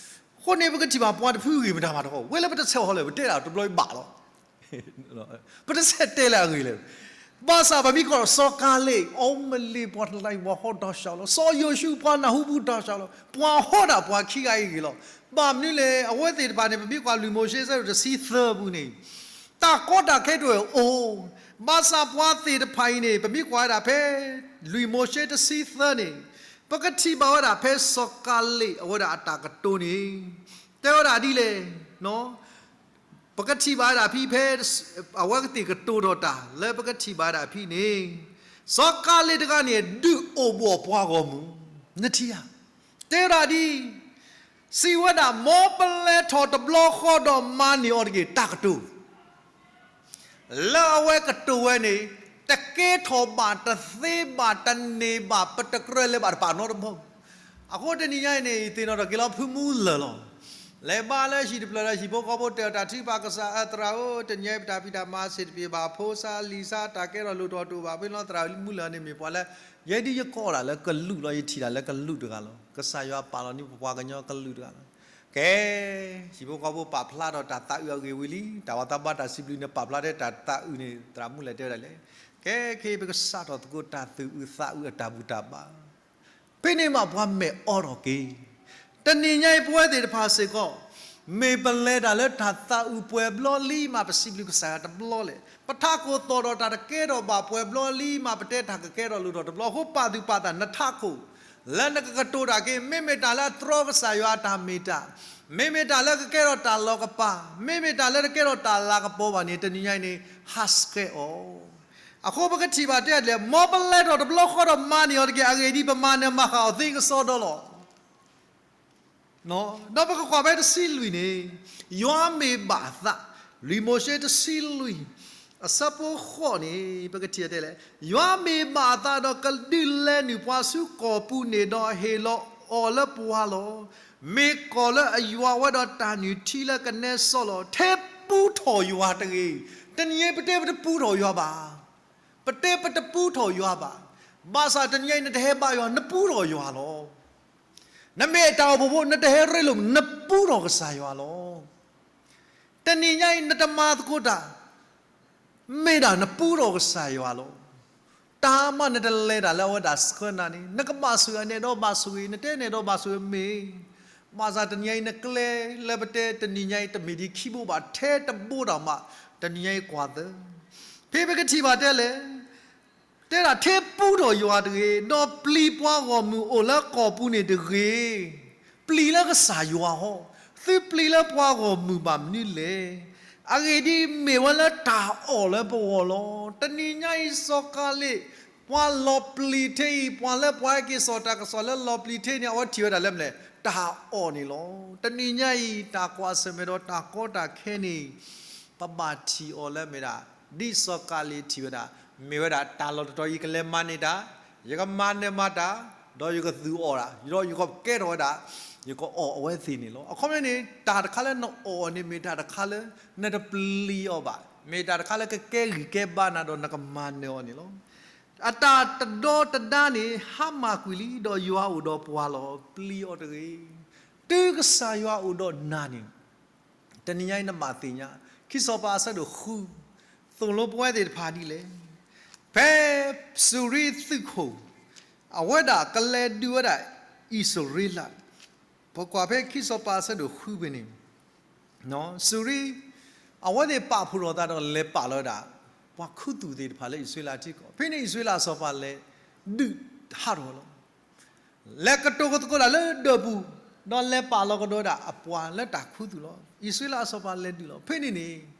အဃိန့ၣ်ပကထံၣ်ဘၣ်ပှၤတဖုဂ့ၤမတၤမးတခီ ဝဲလၢပတဆဲးဟီလၢၤ ပတဲဒၣ်တဘျီအံၤဘၣ်လီၤ. ပတဆဲးတဲလၢအဂ့ၢ်လၢၤ, ဘၣ်ဆၣ်ပမ့ၢ်ကွၢ်ဒီးစီၤကၤလ့း အီမ့ၢ်လ့ၣ်ပှၤတလါအံၤ ပှၤဟီၣ်ဒီးစှၤလီၤ, စီၤယိၤၡူးပှၤနၢ်ဟူပူၤဒီးစှၤလီၤ, ပှၤဟီၣ်ဒၣ်ပှၤခံဂၤအံၤဂ့ၤလီၤ. ဘၣ်မနုၤလဲၣ်, အဝဲသ့ၣ်တဖၣ်န့ၣ် ပမ့ၢ်ကွၢ်လွံၢ်မိၤၡ့ဆၢဒိၣ်တဆံသၢပူၤန့ၣ် တၢ်ကီတၢ်ခဲတအိၣ်, ဘၣ်ဆၣ်ပှၤသ့ၣ်တဖၣ်အံၤန့ၣ် ပမ့ၢ်ကွၢ်ဝဲဒၣ်ဖဲ လွံၢ်မိၤၡ့တဆံသၢန့ၣ် ပကထံၣ်ဘၣ်ဝဲဒၣ်ဖဲစီၤကၤလ့းအဝဲဒၣ်အတၢ်ကတိၤန့ၣ် တဲဝဲဒၣ်ဒ်လဲၣ်, ပကထံၣ်ဘၣ်ဝဲဒၣ်ဖဲ ဖဲ အဝဲသ့ၣ်ကတိၤထီၣ်တၢ်လၢပကထံၣ်ဘၣ်ဝဲဒၣ်ဖဲန့ၣ်, စီၤကၤလ့းတဂၤန့ၣ် ဒုးအိၣ်ဘှီၣ်ပှၤဂီၢ်မုၢ်, နထံၣ်ဧါ, တဲဝဲဒၣ်ဒ် စံးဝဲဒၣ် မ်ပလဲၤထီၣ်တဘျီဃီဒီးမၤန့ၢ်အီၤတဂ့ၤ တၢ်ကတိၤ လၢအဝဲကတိၤဝဲန့ၣ် တကဲထီၣ်ဘၣ်တသ့ဘၣ်တန့ၢ်ဘၣ် ပတကြၢးလဲၤဘၣ်တဖၣ်နီတဘျီ. အဃိတနံၤညါအံၤန့ၣ် ယသ့ၣ်နီၣ်ထီၣ်က့ၤလီၤဖုမူလၢာ်လီၤ. လဲၤဘါလၢဟံၣ်တဖျၢၣ်ဒီးဟံၣ်ဖိဃီဖိတဲအီၤတၢ်ထုကဖၣ်ကစၢ်အသရၣ်ဧၢ, တနံၤညါအံၤပတၢ်ဖံးတၢ်မၤစ့ၢ်တပျ့ၤဘၣ်, ဖိစါလံၤစါတၢ်ကဲထီၣ်လိၣ်ထီၣ်တအိၣ်ဘၣ်, ဖဲလီၤသရၣ်မူလၢာ်န့ၣ်မ့ၢ်ပှၤလၢ ယဲဒၣ်ယကိးဒၣ်လၢကလူးလီၤ, ယထံၣ်ဒၣ်လၢကလူးတဂၤလီၤ. ကစၢ်ယွၤပာ်လီၤန့ၢ်ပပှၤကညီကလူးတဂၤလီၤ. ကဲ, ဟံၣ်ဖိဃီဖိပာ်ဖျါထီၣ်တၢ်သးအုးအဂ့ၢ်ဝံၤလံ, တၢ်ဝၤသးဘါတၢ်စံးဘျုးန့ၣ်ပာ်ဖျါထဲတၢ်သးအုးန့ၣ် သရၣ်မူလၢာ်တဲဝဲဒၣ်လဲၣ်. ကဲ, ခဲအံၤပကစးထီၣ်သကိးတၢ်သူၣ်အုးသးအုးအတၢ်ဘူၣ်တၢ်ဘါ ဖဲန့ၣ်မးပှၤမဲာ်အိးထီၣ်က့ၤ. တနံၤညါအံၤပဝဲသ့ၣ်တဖၣ်စ့ၢ်ကီး မ့ၢ်ပလဲၤတၢ်လၢတၢ်သးအုးပှဲၤဘျီလံမး ပစံးဘျုးကစၢ်ယွၤတဘျီလဲၣ်. ပထးခိၣ်သီၣ်ဒီးတၢ်တကဲထီၣ်ဘၣ်ပှဲၤဘျီလံမး ပတဲတၢ်ကကဲထီၣ်လိၣ်ထီၣ်တဘျီ. အဃိပာ်သူၣ်ပာ်သးနထးခိၣ် လၢနကကတိၤတၢ်က့ၤ မ့မ့ၢ်တၢ်လၢအတြီကစၢ်ယွၤအတၢ်မ့ၢ်တၢ်, မ့မ့ၢ်တၢ်လၢကကဲထီၣ်တၢ်လီၤကပၤ, မ့မ့ၢ်တၢ်လၢတကဲထီၣ်တၢ်လၤကပီၤဘၣ်န့ၣ် တနံၤညါအံၤန့ၣ် ဟးဆှဲးအီၤ. အဃိပကထံၣ်ဘၣ်တဲဒ်လဲၣ်, မ်ပလဲၤထီၣ်တဘျီဃီဒီးမၤန့ၢ်အီၤတက့ၢ်, အဂ့ၢ်ဒ်အံၤ ပမၤနၢၤမၤဃၣ်အီၤသ့ကစီဒီလီၤ. ဒီးပကကွၢ်ဖဲတဆံလွံၢ်န့ၣ်, ယွၤမ့ၢ်ဘၣ်အသး, လွံၢ်မိၤၡ့တဆံလွံၢ် အဆၢဖိဃိးန့ၣ် ပကထံၣ်တဲလဲၣ်, ယွၤမ့ၢ်ဘၣ်အသးဒီးကဒုးလဲနုာ်ပှၤဆူကီၢ်ပူၤန့ၣ်ဒီးဟ့ၣ်လီၤအီၤလၢပှၤလီၤ. မ့ၢ်ကီၢ်လၢအယွၤဝဲဒီးတၢ်နုၢ်ထံလၢကနဲစီလီၤ. ထဲပူထီၣ်ယွၤတဂ့ၤ. တနံၤအံၤပတဲပတပူထီၣ်ယွၤဘၣ်. ပတဲပတပူထီၣ်ယွၤဘၣ်. ဘၣ်ဆၣ်တနံၤအံၤနတဟဲဘါယွၤ နပူထီၣ်ယွၤလီၤ. နမ့ၢ်အတၢ်အိၣ်ဖှိၣ်ဖိ နတဟဲရ့လိာ် နပူထီၣ်ကစၢ်ယွၤလီၤ. တနံၤညါအံၤ နတမၤသကိးတၢ် မ့ၢ်ဒၣ်နပူထီၣ်ကစၢ်ယွၤလီၤ. တၢ်မၤနတလဲၤတၢ်လၢအဝဲဒၣ်ဆှၢနၤန့ၣ် နကဘၣ်ဆိၣ်ဂ့ၤ နဲၣ်ဒီးဘၣ်ဆိၣ်ဂ့ၤ နတဲနဲၣ်ဒီးဘၣ်ဆိၣ်ဂ့ၤမ့ၢ်, ဘၣ်ဆၣ်တနံၤညါအံၤ နကျဲလၢပတဲတနံၤညါအံၤ တမ့ၢ်ဒ်ခံဘိဘၣ် ထဲတဘိတၢ်မး တနံၤညါအံၤကွၢ်သၢ ဖဲပကထံၣ်ဘၣ်တဲလဲၣ် တဲဒၣ်ထဲပူထီၣ်ယွၤတဂ့ၤ, ဒီးပျံၤပှၤဂီၢ်မုၢ်အိၣ်လၢကီၢ်ပူၤန့ၣ်တဂ့ၤ. ပျံၤလၢကစၢ်ယွၤဟီ, သုပျံၤလၢပှၤဂီၢ်မုၢ်ဘၣ်မနုၤလဲၣ်. အဂ့ၢ်ဒ်အံၤ, မ့ၢ်ဝဲလၢတၢ်အီၣ်လၢပဂီၢ်လီၤ. တနံၤညါအံၤစီၤကၤလ့း, ပှၤလီၤပျံၤထဲအံၤ, ပှၤလၢပှၤဟဲက့ၤစိာ်တၢ်ကစီၣ်လၢလီၤပျံၤထဲန့ၣ် အဝဲထံၣ်ဝဲဒၣ်လၢမနုၤလဲၣ်, တၢ်အီၣ်န့ၣ်လီၤ. တနံၤညါအံၤ တၢ်ကွၢ်ဆၢၣ်မဲာ်ဒီးတၢ်ကီတၢ်ခဲန့ၣ် ပဘၣ်ထံၣ်အီၤလၢမ့ၢ်ဒၣ် ဒ်စီၤကၤလ့းထံၣ်ဝဲဒၣ်, မ့ၢ်ဝဲဒၣ်တၢ်လီၢ်တတီၤ ယကလဲၤမၤန့ၢ်တၢ်, ယကမၤနၢၤမၤတၢ်, ဒီးယကသူၣ်အီၣ်တၢ်, ဒီးယကကဲထီၣ်ဝဲဒၣ်, ယကအီၣ်အဝဲသ့ၣ်န့ၣ်လီၤ. အခီပညီန့ၣ် တၢ်တခါလၢနအီၣ်အီၤန့ၣ် မ့ၢ်တၢ်တခါလၢ နတပျံၤအီၤဘၣ်, မ့ၢ်တၢ်တခါလၢကကဲဂံၢ်ကဲဘါနၤဒီးနကမၤနၢၤအီၤန့ၣ်လီၤ. အတၢ်တဒီတဒါန့ၣ် ဟါမၢ်ကွံာ်လံ, ဒီးယွၤအိၣ်ဒီးပှၤလီၤ. ပျံၤအီၤတဂ့ၤ. တုၤကစၢ်ယွၤအိၣ်ဒီးနၤန့ၣ် တနံၤညါအံၤနဘၣ်သ့ၣ်ညါ, ခံစီၤပၤအဆၢဒိၣ်ဃု, သိၣ်လိပဝဲသ့ၣ်တဖၣ်ဒ်လဲၣ်. ဖဲစူၤရံသုးခိၣ် အဝဲဒၣ်ကလဲၤဒုးဝဲဒၣ်အံၣ်စရ့လး, ပကွၢ်ဖဲခံစီၤပၤအဆၢဒိၣ်ဃုဖဲန့ၣ်, စူၤရံ အဝဲသ့ၣ်ပာ်ဖှိၣ်ထီၣ်သးဒီးလဲၤပာ်လီၤဝဲဒၣ် ပှၤခူသူၣ်သ့ၣ်တဖၣ်လၢအံၣ်စရ့လးထံကီၢ်, ဖဲန့ၣ်အံၣ်စရ့လးအစီၤပၤလဲၤဒုးဟးထီၣ်လီၤ. လဲၤကတိၤကသကိးတၢ်လၢဒၢးပူၤ, ဒီးလဲၤပာ်လီၤကဒီးဝဲဒၣ်အပှၤလၢတၢ်ခူသူၣ်လီၤ. အံၣ်စရ့လးအစီၤပၤလဲၤဒုးလီၤ. ဖဲန့ၣ်န့ၣ်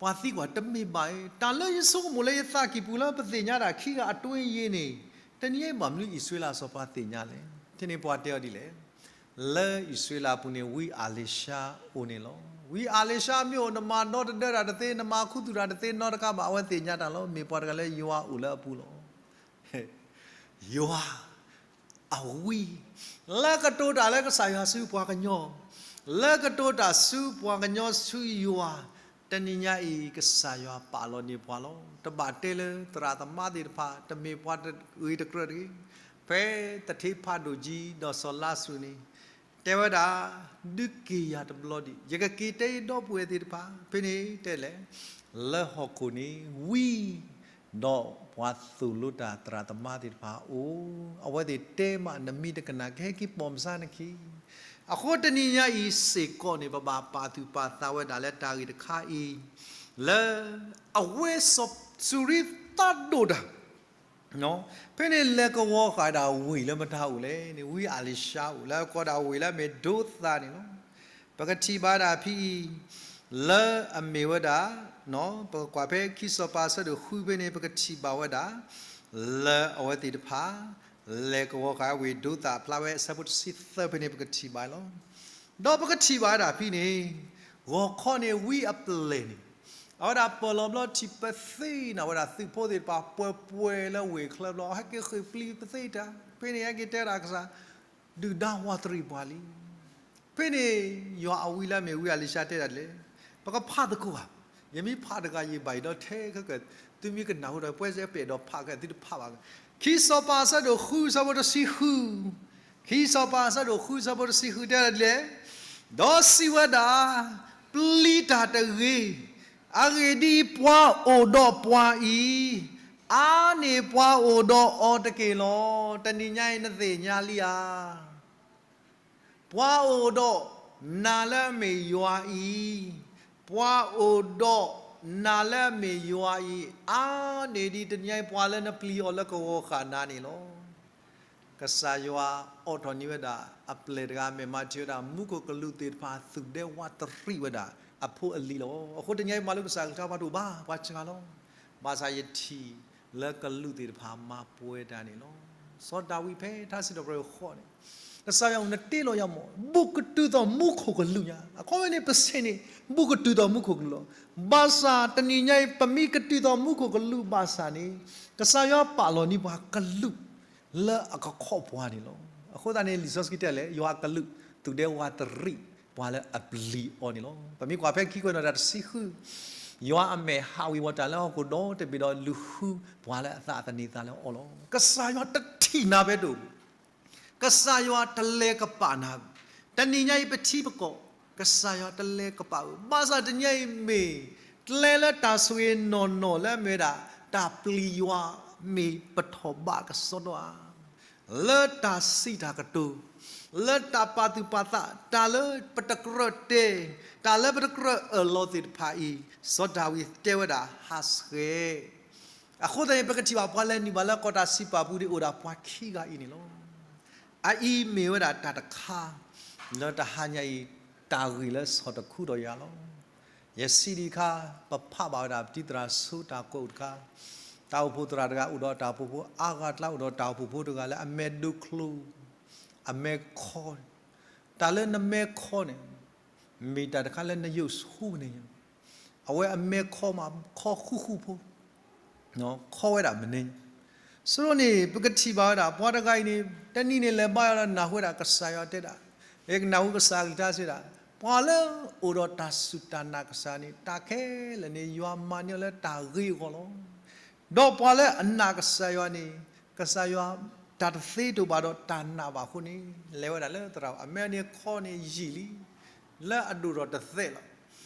ပှၤသံကွၢ်တမ့ၢ်ဘၣ်အံၤ, တၢ်လၢယဆိကမိၣ်လၢယသးကံၢ်ပူၤလၢပသ့ၣ်ညါတၢ်ခံဂၤအတွဲယ့န့ၣ်, တနံၤအံၤဘၣ်မနုၤအံၣ်စရ့လးအစီၤပၤသ့ၣ်ညါလဲၣ်. ဖဲန့ၣ်ပှၤတဲအီၤဒ်လဲၣ်. လၢအံၣ်စရ့လးအပူၤန့ၣ် ဝံအၤလံၤၡါအိၣ်န့ၣ်လီၤ. ဝံအၤလံၤၡါမ့ၢ်အိၣ် နမၤဒီတဒၢတၢ်တသ့, နမၤခူသူၣ်တၢ်တသ့နီတခါဘၣ်, အဝဲသ့ၣ်ညါတၢ်လီၤ. မ့ၢ်ပှၤတဂၤလၢယွၤအိၣ်လၢအပူၤလီၤ. ယွၤ အဝံ လၢကတိၤတၢ်လၢကစၢ်ယွၤဆူပှၤကညီ, လၢကတိၤတၢ်ဆူပှၤကညီဆူယွၤ, တနံၤညါအံၤ ကစၢ်ယွၤပာ်လီၤန့ၢ်ပှၤလီၤ. တဘၣ်တဲလၢသရၣ်သမါသ့ၣ်တဖၣ်, တမ့ၢ်ပှၤတဂ့ၤတကြၢးတဂ့ၤ, ဖဲသထ့ဖးဒိၣ်ကၠံ ဒီးစီၤလါစရူးန့ၣ် တဲဝဲဒၣ်, ဒုးက့ၤယၤတဘျီဒံး, ယကက့ၤတဲအီၤဒီပုၢ်ဝဲၢ်သ့ၣ်တဖၣ်, ဖဲန့ၣ်တဲလဲၣ်, လၢဟီၣ်ခိၣ်န့ၣ် ဝံ ဒီးပှၤသိၣ်လိတၢ်သရၣ်သမါသ့ၣ်တဖၣ်အိၣ်, အဝဲသ့ၣ်တဲမးနမံၤတကနၣ် ကဟဲက့ၤပိာ်မဆါနခံ. အဃိတနံၤညါအံၤစ့ၢ်ကီးန့ၣ် ပဘၣ်ပာ်သူၣ်ပာ်သးဝဲဒၣ်လၢတၢ်ဂ့ၢ်တခါအံၤ, လၢ အဝဲစီၤစူၤရံသးဒိၣ်တၢ် ဖဲန့ၣ်လဲၤကဝီၤဃာ်ဒၣ်ဝံၤလၢမတၤအိၣ်လဲၣ်န့ၣ် ဝံအၤလံၤၡါအိၣ်လၢအကိးဒၣ်ဝံၤလၢအမ့ၢ်ဒိသၤန့ၣ်လီၤ. ပကထံၣ်ဘၣ်ဒၣ်ဖဲအံၤ လၢအမ့ၢ်ဝဲဒၣ် ပကကွၢ်ဖဲခံစီၤပၤအဆၢဒိၣ်ဃုဖဲန့ၣ် ပကထံၣ်ဘၣ်ဝဲဒၣ် လၢအဝဲသ့ၣ်တဖၣ် လဲၤကဝီၤဃာ်ဝံၤဒိသၤအဖျါဝဲအဆၢဖိတဆံသၢဖဲန့ၣ် ပကထံၣ်ဘၣ်လီၤ. ဒီးပကထံၣ်ဘၣ်ဝဲဒၣ်ဖဲန့ၣ် ဂီၤခီန့ၣ်ဝံအပျဲၢ်န့ၣ် အဝဲဒၣ်ပၢၢ်လီၤဘျီထံၣ်ပသ့နၤဝဲဒၣ်သုးဖိသ့ၣ်တဖၣ်ပှဲၤပှဲၤလၢဝ့ၢ်ချၢဘျီ ဟဲက့ၤဃ့ၢ်ပျံၤပသ့တၢ် ဖဲန့ၣ်ဟဲက့ၤတဲဒၣ်ကစၢ် ဒုၣ်ဒါဝးတရံးပှၤလံ. ဖဲန့ၣ် ယွၤအဝံလၢအမ့ၢ်ဝံအၤလံၤၡါတဲဒၣ်လဲၣ်, ပကဖးသကိးဧါ, ယမ့ၢ်ဖးတဂၤယဘၣ်ယံၤဒီးထဲခဲကၢၢ် သုမ့ၢ်ကနၢ်ဟူဒီး ပှဲၤစဲပျဲၢ်ဒီးဖးကဲ သုတဖးဘၣ်. ခံစီၤပၤအဆၢဒိၣ်ဃုဆၢဖိတဆံဃု, ခံစီၤပၤအဆၢဒိၣ်ဃုဆၢဖိတဆံဃုတဲဒၣ်လဲၣ်, ဒီးစံးဝဲဒၣ်, ပျံၤတၢ်တဂ့ၤ, အဂ့ၢ်ဒ်အံၤ, ပှၤအိၣ်ဒီးပှၤအံၤ, အါန့ၢ်ပှၤအိၣ်ဒီးအီၤတက့ၢ်လီၤ. တနံၤညါအံၤနသ့ၣ်ညါလံဧါ. ပှၤအိၣ်ဒီးနၤလၢအမ့ၢ်ယွၤအံၤ, ပှၤအိၣ်ဒီးနၤလၢအမ့ၢ်ယွၤအံၤ, အါန့ၢ်ဒ်တနံၤညါအံၤပှၤလၢနပျံၤအီၤလၢကဝီၤဃာ်နၤန့ၣ်လီၤ. ကစၢ်ယွၤအိးထီၣ်န့ၢ်ဝဲဒၣ်အပျဲၢ်တဂၤ မဲာ်မၤထံဝဲဒၣ် မူခိၣ်ကလူးသ့ၣ်တဖၣ် သူၣ်ဒဲဝးတရံးဝဲဒၣ်အဖိအလံၤလီၤ. အဃိတနံၤညါအံၤမၤလိကစၢ်ကလုၢ်ကထါပှၤတအိၣ်ဘၣ် ပှၤစှၤလီၤ. ဘၣ်ဆၣ်ယထံၣ်လၢကလူးသ့ၣ်တဖၣ်မၤပှဲၤတၢ်န့ၣ်လီၤ. စီၤဒၤဝံးဖဲထါစံးထီၣ်ပတြၢၤဃိးန့ၣ်, ကစၢ်ယွၤအိၣ်နတ့လီၤယၤမး, ဘူးကတုၤသိးမူခိၣ်ကလူးညါ. အခီဝဲန့ၣ်ပဆ့ၣ်န့ၣ် ဘူးကတုၤသိးမူခိၣ်ကလူးလီၤ. ဘၣ်ဆၣ်တနံၤညါအံၤ ပမ့ၢ်ကတုၤသိးမူခိၣ်ကလူးဘၣ်ဆၣ်န့ၣ် ကစၢ်ယွၤပာ်လီၤန့ၢ်ပှၤကလူး လၢအကခီၣ်ပှၤန့ၣ်လီၤ. အဃိသတးန့ၣ် လံာ်စီဆှံတဲလဲၣ်, ယွၤအကလူး သူၣ်ဒဲဝးတရံး ပှၤလၢအပျံၤအီၤန့ၣ်လီၤ. ပမ့ၢ်ကွၢ်ဖဲခံကွဲးနီၣ်တၢ်တဆံဃု, ယွၤအမဲာ်ဟးဝံၤဝီၤတၢ်လၢဟီၣ်ခိၣ်ဒီတဘ့ၣ်ဒီး လူၤဃုပှၤလၢအသးအသန့ၤသးလၢအီၤလီၤ. ကစၢ်ယွၤတထံၣ်နၤဖဲတအိၣ်, ကစၢ်ယွၤတလဲၤကပာ်နၤ, တနံၤညါအံၤပထံပကီၢ် ကစၢ်ယွၤတလဲၤကပာ်ဧၢ, ဘၣ်ဆၣ်တနံၤညါအံၤမ့ၢ် ကျဲလၢတၢ်ဆိၣ်ဂ့ၤနီၢ်နီၢ်လၢအမ့ၢ်ဝဲဒၣ် တၢ်ပျံၤယွၤမ့ၢ်ပထီၣ်ဘးကစီဒီဧါ. လၢတၢ်စံးတၢ်ကတိၤ, လၢတၢ်ပာ်သူၣ်ပာ်သး, တၢ်လၢပတကြၢးတဲ, တၢ်လၢပတကြၢးအၢၣ်လီၤသ့ၣ်တဖၣ်အံၤ, စီၤဒၤဝံးတဲဝဲဒၣ်ဟးဆှဲး အဃိသတးန့ၣ် ပကထံၣ်ဘၣ်ပှၤလဲၤနုာ်ဘၣ်လၢကီၢ်တၢ်စံးပာ်ပူၤန့ၣ် အိၣ်ဒၣ်ပှၤခံဂၤအံၤန့ၣ်လီၤ. အအံၤမ့ၢ်ဝဲဒၣ်တၢ်တခါ လၢတဟါညါအံၤ တၢ်ဂ့ၢ်လၢဆီၣ်တခူဒီးယၤလီၤ. ယစံးဒ်အခါ ပဖးဘၣ်ဝဲဒၣ်ပတံၤသရၣ်ဆိတၢ်ကွဲးအိၣ်တခါ, တၢ်အိၣ်ဖှိၣ်သရၣ်တဂၤအိၣ်ဒီးတၢ်အိၣ်ဖှိၣ်ဖိအါဂၤကျါ အိၣ်ဒီးတၢ်အိၣ်ဖှိၣ်ဖိတဂၤလၢအမဲာ်ဒိးချိၣ် အမဲာ်ခီ, တၢ်လၢနမဲာ်ခီန့ၣ် မ့ၢ်တၢ်တခါလၢနယိာ်ဆူၣ်န့ၣ်, အဝဲအမဲာ်ခီမး ခီဃူဃူဖိ, ခီဝဲဒၣ်မနုၤ, ဆိန့ၣ် ပကထံၣ်ဘၣ်ဝဲဒၣ် ပှၤတဂၤအံၤန့ၣ် တနံၤန့ၣ် လဲၤဘါယွၤဒီးနၢ်ဟူဝဲဒၣ်ကစၢ်ယွၤတဲဒၣ်, ယကနၢ်ဟူကစၢ်အကလုၢ်ကထါစံးဒၣ်, ပှၤလၢအိၣ်ဒီးတၢ်စူၢ်တၢ်နာ်ကစၢ်န့ၣ် တၢ်ခဲလၢာ်န့ၣ် ယွၤမၤန့ၢ်အီၤလၢတၢ်ဂ့ၤအဂီၢ်လီၤ. ဒီးပှၤလၢအနာ်ကစၢ်ယွၤန့ၣ် ကစၢ်ယွၤ တၢ်တသ့တအိၣ်ဘၣ်ဒီးတၢ်နာ်ဘၣ်အဃိန့ၣ် လဲၤဝဲဒၣ်လၢသရၣ်, အမဲာ်န့ၣ်ခီန့ၣ်ယံာ်လံ လၢအဒိၣ်ထီၣ်တသဲးလီၤ.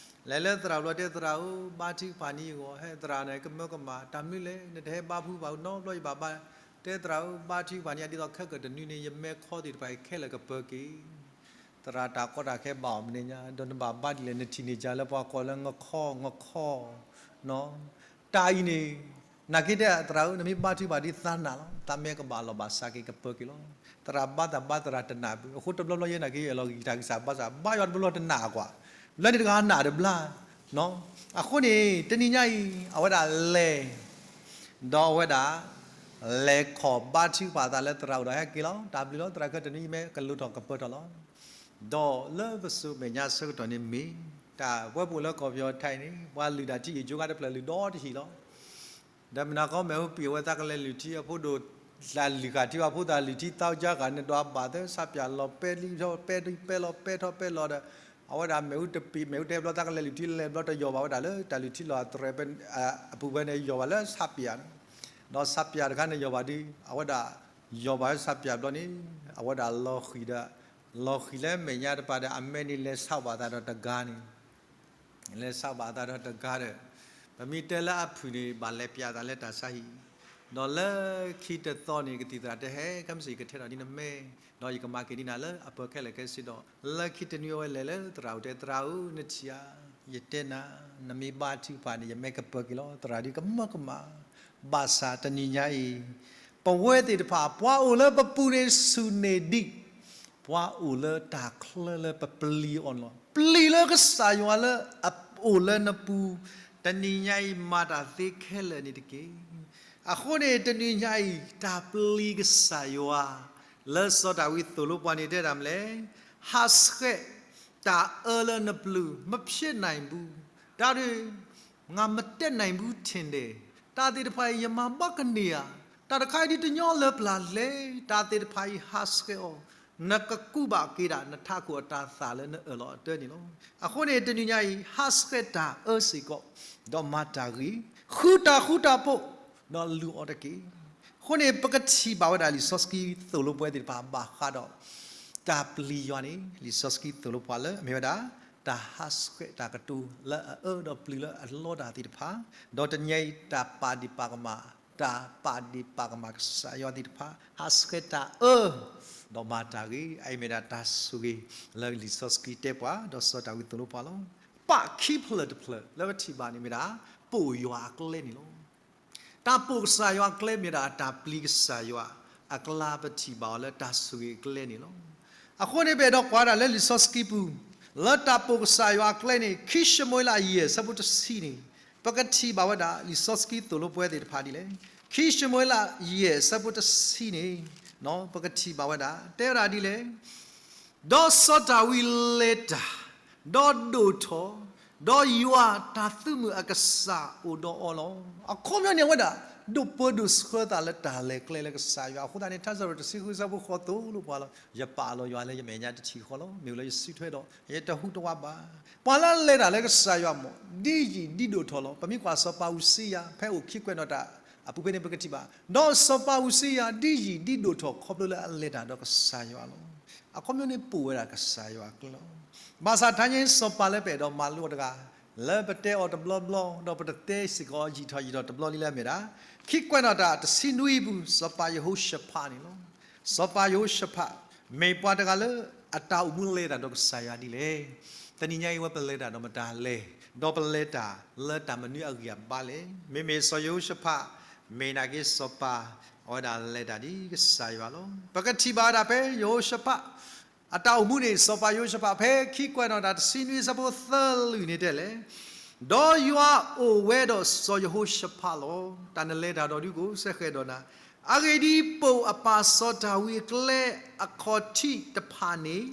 လဲၤလၢသရၣ်ဘျီတဲသရၣ်ဧၢ, ဘါထုကဖၣ်န့ၢ်ယဂီၢ်, ဟဲသရၣ်န့ၣ် ကမၢကမၣ်, တၢ်မနုၤလဲၣ်, နတဟဲဘါဖုဘၣ်နီတဘျီယဘၣ်ဘါ, တဲသရၣ်ဧၢ, ဘါထုကဖၣ်န့ၢ်ယၤဒ်သိးခဲကတနွံန့ၣ် ယမဲာ်ခီသ့ၣ်တဖၣ်အံၤခဲလၢာ်ကပၢၤက့ၤ သရၣ်တၢ်ကီတၢ်ခဲဘၣ်အီၤမနုၤညါ, ဒီးနဘၣ်ဘါဒ်လဲၣ်, နထံၣ်န့ၢ်ကလၢပှၤကိးလၢငခီ, ငခီ, တၢ်အံၤန့ၣ်, နာ်က့တဲသရၣ်ဧၢ, နမ့ၢ်ဘါထုကဖၣ်ဒ်သးနာ်လီၤ, သးမဲာ်ကဘၣ်လီၤဘၣ်စးက့ၤကပၢၤက့ၤလီၤ. သရၣ်ဘါသးဘါသရၣ်တနာ်ဘၣ်, အဃိတဘျီဘျီယဲနာ်က့ယအဲၣ်လီၤဂံၢ်တၢ်ကစၢ်ဘါစၢ်, ဘါယွၤတဘျီဘျီတနာ်ကွၢ်, လၢန့ၣ်တဂၤနာ်တဘျါ အဃိန့ၣ် တနံၤညါအံၤ အဝဲဒၣ်လဲၤ, ဒီးအဝဲဒၣ် လဲၤခီၣ်ဘါထုကဖၣ်သးလၢသရၣ်အိၣ်ဒီးဟဲက့ၤလီၤ, တၢ်ဘျုးလီၤ, သရၣ်ခဲတနွံယမဲာ်ကလိၤထီၣ်ကပၢၤထီၣ်လီၤ. ဒီးလၢပစိၤမဲာ်ညါဆၢကတီၢ်န့ၣ်မ့ၢ် တၢ်ဝဲပအိၣ်လၢကီၢ်ပယီၤထံးန့ၣ် ပှၤလုၢ်တၢ်ထံဂ့ၢ်ကၠိခါတဖျၢၣ်လုၢ်ဒီတဟံၣ်လီၤ. ဒီးမုၢ်နၤခီ မ့ၣ်အူပံာ်ဝဲသးကလဲၤလုၢ်ထံအဖိဒိၣ် တၢ်လုၢ်ဃာ်ထံအဖိသးလုၢ်ထံသီကါဂၤန့ၣ် ဒွးဘၣ်သၢဆးပၠးလီၤ ပဲထီၣ်ပဲလီၤ ပဲထီၣ်ပဲလီၤဒီး အဝဲဒၣ်မ့ၣ်အူတပံာ် မ့ၣ်အူတဲဘျီသးကလဲၤလုၢ်ထံလဲၤဘျီ တယီၢ်ဘၣ်ဝဲဒၣ်လၢတၢ်လုၢ်ထံလီၢ်အသရဲၣ် အပူၤဖဲန့ၣ် ယီၢ်ဘၣ်လၢဆးပၠးန့ၣ် ဒီးဆးပၠးတခါန့ၣ်ယီၢ်ဘၣ်ဒီး အဝဲဒၣ် ယီၢ်ဘၣ်လၢဆးပၠးဘျီန့ၣ် အဝဲဒၣ်လီၤဃံၤဒီး လီၤဃံၤလၢမဲာ်ညါတပၤဒီး အမဲာ်န့ၣ်လဲၤဆးဘၣ်သးဒီးတဂၤန့ၣ် လဲၤဆးဘၣ်သးဒီးတဂၤဒီး ပမ့ၢ်တဲလၢအဖုၣ်န့ၣ် ဘၣ်လဲၤပၠးသးလၢတၢ်ဆါဟံၣ် ဒီးလၢခံတသီန့ၣ် ကသံၣ်သရၣ်တဲဟဲ ခဲမုၢ်ဆ့ၣ် ယကထဲထီၣ်ဒ်နမဲာ် ဒီးယကမၤက့ၤဒ်နၤလၢအပၢၤခဲလၢာ်ခဲဆ့ဒီး လၢခံတနွံအဝဲလဲၤလၢသရၣ်အိၣ်တဲ သရၣ်ဧၢ နထံၣ်ဧါ, ယတဲနၤ နမ့ၢ်ဘါထုကဖၣ်န့ၣ် ယမ့ၢ်ကပၢၤက့ၤလီၤ သရၣ်ဒုးကမၢကမၣ် ဘၣ်ဆၣ်တနံၤညါအံၤ ပဝဲသ့ၣ်တဖၣ် ပှၤအိၣ်လၢပပူၤန့ၣ်ဆူၣ်န့ၢ်ဒံး ပှၤအိၣ်လၢတၢ်ချၢလၢပပျံၤအီၤန့ၣ်လီၤ. ပျံၤလၢကစၢ်ယွၤလၢအအိၣ်လၢနပူၤ တနံၤညါအံၤမၤတၢ်သ့ခဲလၢာ်န့ၣ်တက့ၢ်. အဃိန့ၣ် တနံၤညါအံၤ တၢ်ပျံၤကစၢ်ယွၤ လၢစီၤဒၤဝံးသိၣ်လိပှၤန့ၣ်တဲဒၣ်မနုၤလဲၣ်, ဟးဆှဲးတၢ်အၢလၢနပျုၤ မဖြစ်နိုင်ဘူး, တၢ်ဒုး ငါမတတ်နိုင်ဘူးထင်တယ်, တၢ်သ့ၣ်တဖၣ်အံၤ ယမၤဘၣ်ကန့ၢ်ဧါ, တၢ်တခါအံၤဒုးတညီလၢပျၢ်လဲၣ်, တၢ်သ့ၣ်တဖၣ်အံၤဟးဆှဲးအီၤ, နကကူးဘၣ်က့ၤဒၣ် နထးခိၣ်အတၤသၣ်လၢနအၢၣ်လီၤအတၢန့ၣ်လီၤ. အဃိန့ၣ် တနံၤညါအံၤ ဟးဆှဲးတၢ်အၢစ့ၢ်ကီး, ဒီးမၤတၢ်ဂ့ၤ, ဃုတၢ်ဃူတၢ်ဖိး, ဒီးလူၤအီၤတက့ၢ်. အဃိန့ၣ် ပကထံၣ်ဘၣ်ဝဲဒၣ်လံာ်စီဆှံသိၣ်လိပဝဲသ့ၣ်တဖၣ်ဘၣ်ဃးဒီး တၢ်ပျံၤယွၤန့ၣ် လံာ်စီဆှံသိၣ်လိပှၤလၢအမ့ၢ်ဝဲဒၣ် တၢ်ဟးဆှဲးတၢ်ကတိၤလၢအအၢဒီးပျုၤလၢအလီတၢ်သ့ၣ်တဖၣ်, ဒီးတနံၤညါအံၤတၢ်ပာ်ဒ့ၣ်ပာ်ကမၣ်, တၢ်ပာ်ဒ့ၣ်ပာ်ကမၣ်ကစၢ်ယွၤသ့ၣ်တဖၣ်, ဟးဆှဲးတၢ်အၢ, ဒီးမၤတၢ်ဂ့ၤ, အအံၤမ့ၢ်ဒၣ်တၢ်ဆိၣ်ဂ့ၤလၢလံာ်စီဆှံတဲပှၤ, ဒီးစီၤဒၤဝံးသိၣ်လိပှၤလီၤ. ပာ်ခံဖျၢၣ်တဖျၢၣ်လၢပထံၣ်ဘၣ်န့ၣ်မ့ၢ်ဒၣ် ပိာ်ယွၤအကျဲန့ၣ်လီၤ. တၢ်ပိာ်ကစၢ်ယွၤအကျဲမ့ၢ်ဒၣ်တၢ်ပျံၤကစၢ်ယွၤအကျါ ပထံၣ်ဘၣ်အီၤလၢတၢ်ဆိၣ်ဂ့ၤအကျဲန့ၣ်လီၤ. အဃိန့ၣ် ပအဲၣ်ဒိးကွၢ်ဒၣ်လၢလံာ်စီဆှံပူၤ, လၢတၢ်ပိာ်ကစၢ်ယွၤအကျဲန့ၣ် ခံၡမူၤအ့လးယဲၢ်အဆၢဖိတဆံန့ၣ် ပကထံၣ်ဘၣ်ဝဲဒၣ် လံာ်စီဆှံသိၣ်လိပဝဲသ့ၣ်တဖၣ်ဒ်လဲၣ်. ခံၡမူၤအ့လးယဲၢ်အဆၢဖိတဆံန့ၣ် ပကထံၣ်ဘၣ်ဝဲဒၣ် တဲဝဲဒၣ်ဒ်လဲၣ် ဒီးစီၤဒၤဝံးလဲၤတၢ်, ဒီးဒိၣ်ထီၣ်, ဒီးယွၤတၢ်သုးမုၢ်အကစၢ်အိၣ်ဒီးအီၤလီၤ. အခီပညီန့ၣ် အဝဲဒၣ် ဒိးပၢဒိးဆှၢသးလၢတၢ်လဲၤကျဲလၢကစၢ်ယွၤအဃိသတးန့ၣ် ထါစံးပတြၢၤတဆံဃုအဆၢဖိဃိးသိၣ်လိပှၤလီၤ. ယပာ်လီၤယွၤလၢယမဲာ်ညါတထံၣ်ဃီလီၤ. မ့ၢ်လၢယစုထွဲဒီး ယတဟူးတဝးဘၣ်. ပှၤလၢအလဲၤတၢ်လၢကစၢ်ယွၤမ့ၢ် ဒ်ယံာ်ဒ်ဒိၣ်ထီၣ်လီၤ. ပမ့ၢ်ကွၢ်စီၤပၤအူၤစံယၤ ဖဲအိၣ်ခံကွဲးနီၣ်တၢ်အပူၤဖဲန့ၣ် ပကထံၣ်ဘၣ်, ဒီးစီၤပၤအူၤစံယၤ ဒ်ယံာ်ဒ်ဒိၣ်ထီၣ်ခီဖျိလၢအလဲၤတၢ်ဒီးကစၢ်ယွၤလီၤ. အခီပညီန့ၣ်ပိာ်ဝဲဒၣ်ကစၢ်ယွၤအကျဲလီၤ. ဘၣ်ဆၣ်တနံၤညါအံၤ စီၤပၤလၢပအဲၣ်ဒိးမၤလိအီၤတဂၤ လၢပတဲအီၤတဘျီဘျီ ဒီးပတတဲစ့ၢ်ကီးယံာ်ထီၣ်ယံာ်ထီၣ်တဘျီလံလၢအမ့ၢ်ဒၣ် ခံကွဲးနီၣ်တၢ်တဆံနွံအပူၤ စီၤပၤယဟိၤၡဖးန့ၣ်လီၤ. စီၤပၤယဟိၤၡဖး မ့ၢ်ပှၤတဂၤလၢအတၢ်အိၣ်မူလဲၤတၢ်ဒီးကစၢ်ယွၤဒ်လဲၣ်. တနံၤညါအံၤဝဲပလဲၤတၢ်ဒီးမတၤလဲၣ်, ဒီးပလဲၤတၢ်လၢတၢ်မနုၤအဂံၢ်အဘါလဲၣ်. မ့မ့ၢ်စီၤယဟိၤၡဖး မ့ၢ်နာ်က့စီၤပၤ အဝဲဒၣ်လဲၤတၢ်ဒ်ကစၢ်ယွၤလီၤ. ပကထံၣ်ဘၣ်ဝဲဒၣ်ဖဲယဟိၤၡဖး အတၢ်အိၣ်မူန့ၣ် စီၤပၤယဟိၤၡဖး ဖဲခံကွဲးနီၣ်တၢ်တဆံနွံအဆၢဖိသၢလွံၢ်န့ၣ်တဲလဲၣ်, ဒီးယွၤအိၣ်ဝဲဒီးစီၤယဟိၤၡဖးလီၤ. တၢ်နလဲၤတၢ်ဒီးဒုးကအိၣ်စဲဃဲၤဒီးနၤ, အဂ့ၢ်ဒ်အံၤ, ပိာ်အပၢ်စီၤဒၤဝံးအကျဲအခီၣ်ထံးတဖၣ်န့ၣ်,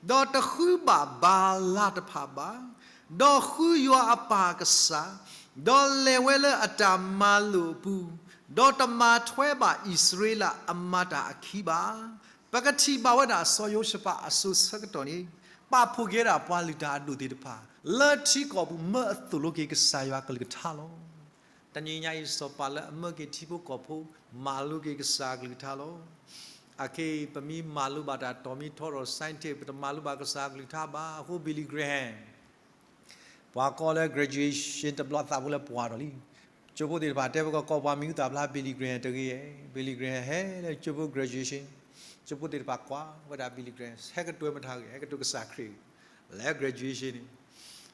ဒီးတဃုဘၣ်ဘၤလးတဖၣ်ဘၣ်, ဒီးဃုယွၤအပၢ်ကစၢ်, ဒီးလဲၤဝဲလၢအတၢ်မၤလိာ်အပူၤ, ဒီးတမၤထွဲဘၣ်အံၣ်စရ့လးအမၤတၢ်အခံဘၣ်. ပကထံၣ်ဘၣ်ဝဲဒၣ်စီၤယဟိၤၡဖးအစိၤဆၢကတီၢ်န့ၣ် ပာ်ဖှိၣ်က့ၤဝဲဒၣ်ပှၤလုၢ်တၢ်အဒိၣ်သ့ၣ်တဖၣ် လၢထံကီၢ်ပူၤမၢအသိၣ်လိက့ၤကစၢ်ယွၤကလုၢ်ကထါလီၤ. တနံၤညါအံၤ စီၤပၤလၢအမၢက့ၤထံဖိကီၢ်ဖိ မၤလိက့ၤကစၢ်ကလုၢ်ကထါလီၤ. အခဲအံၤ ပမ့ၢ်မၤလိဘၣ်တၢ်တီၤမံထီထီၣ် scientist ပတမၤလိဘၣ်ကစၢ်ကလုၢ်ကထါဘၣ်. အဃိ Billy Graham ပှၤကိးလၢ graduation တဘျီသးဖိလၢပှၤဒီးလံ. ကၠိဖိသ့ၣ်တဖၣ်တဲပကကိးပှၤမံၤဟူသၣ်ဖျါ Billy Graham တဂ့ၤဧါ. Billy Graham ဟဲလၢကၠိဖိ graduation ကၠိဖိသ့ၣ်တဖၣ်ကွၢ်ဝဲဒၣ် Billy Graham ဟဲကတိၤမတၤဂ့ၤ ဟဲကတိၤကစၢ်ခရံာ်ဂ့ၤ လၢ graduation န့ၣ်.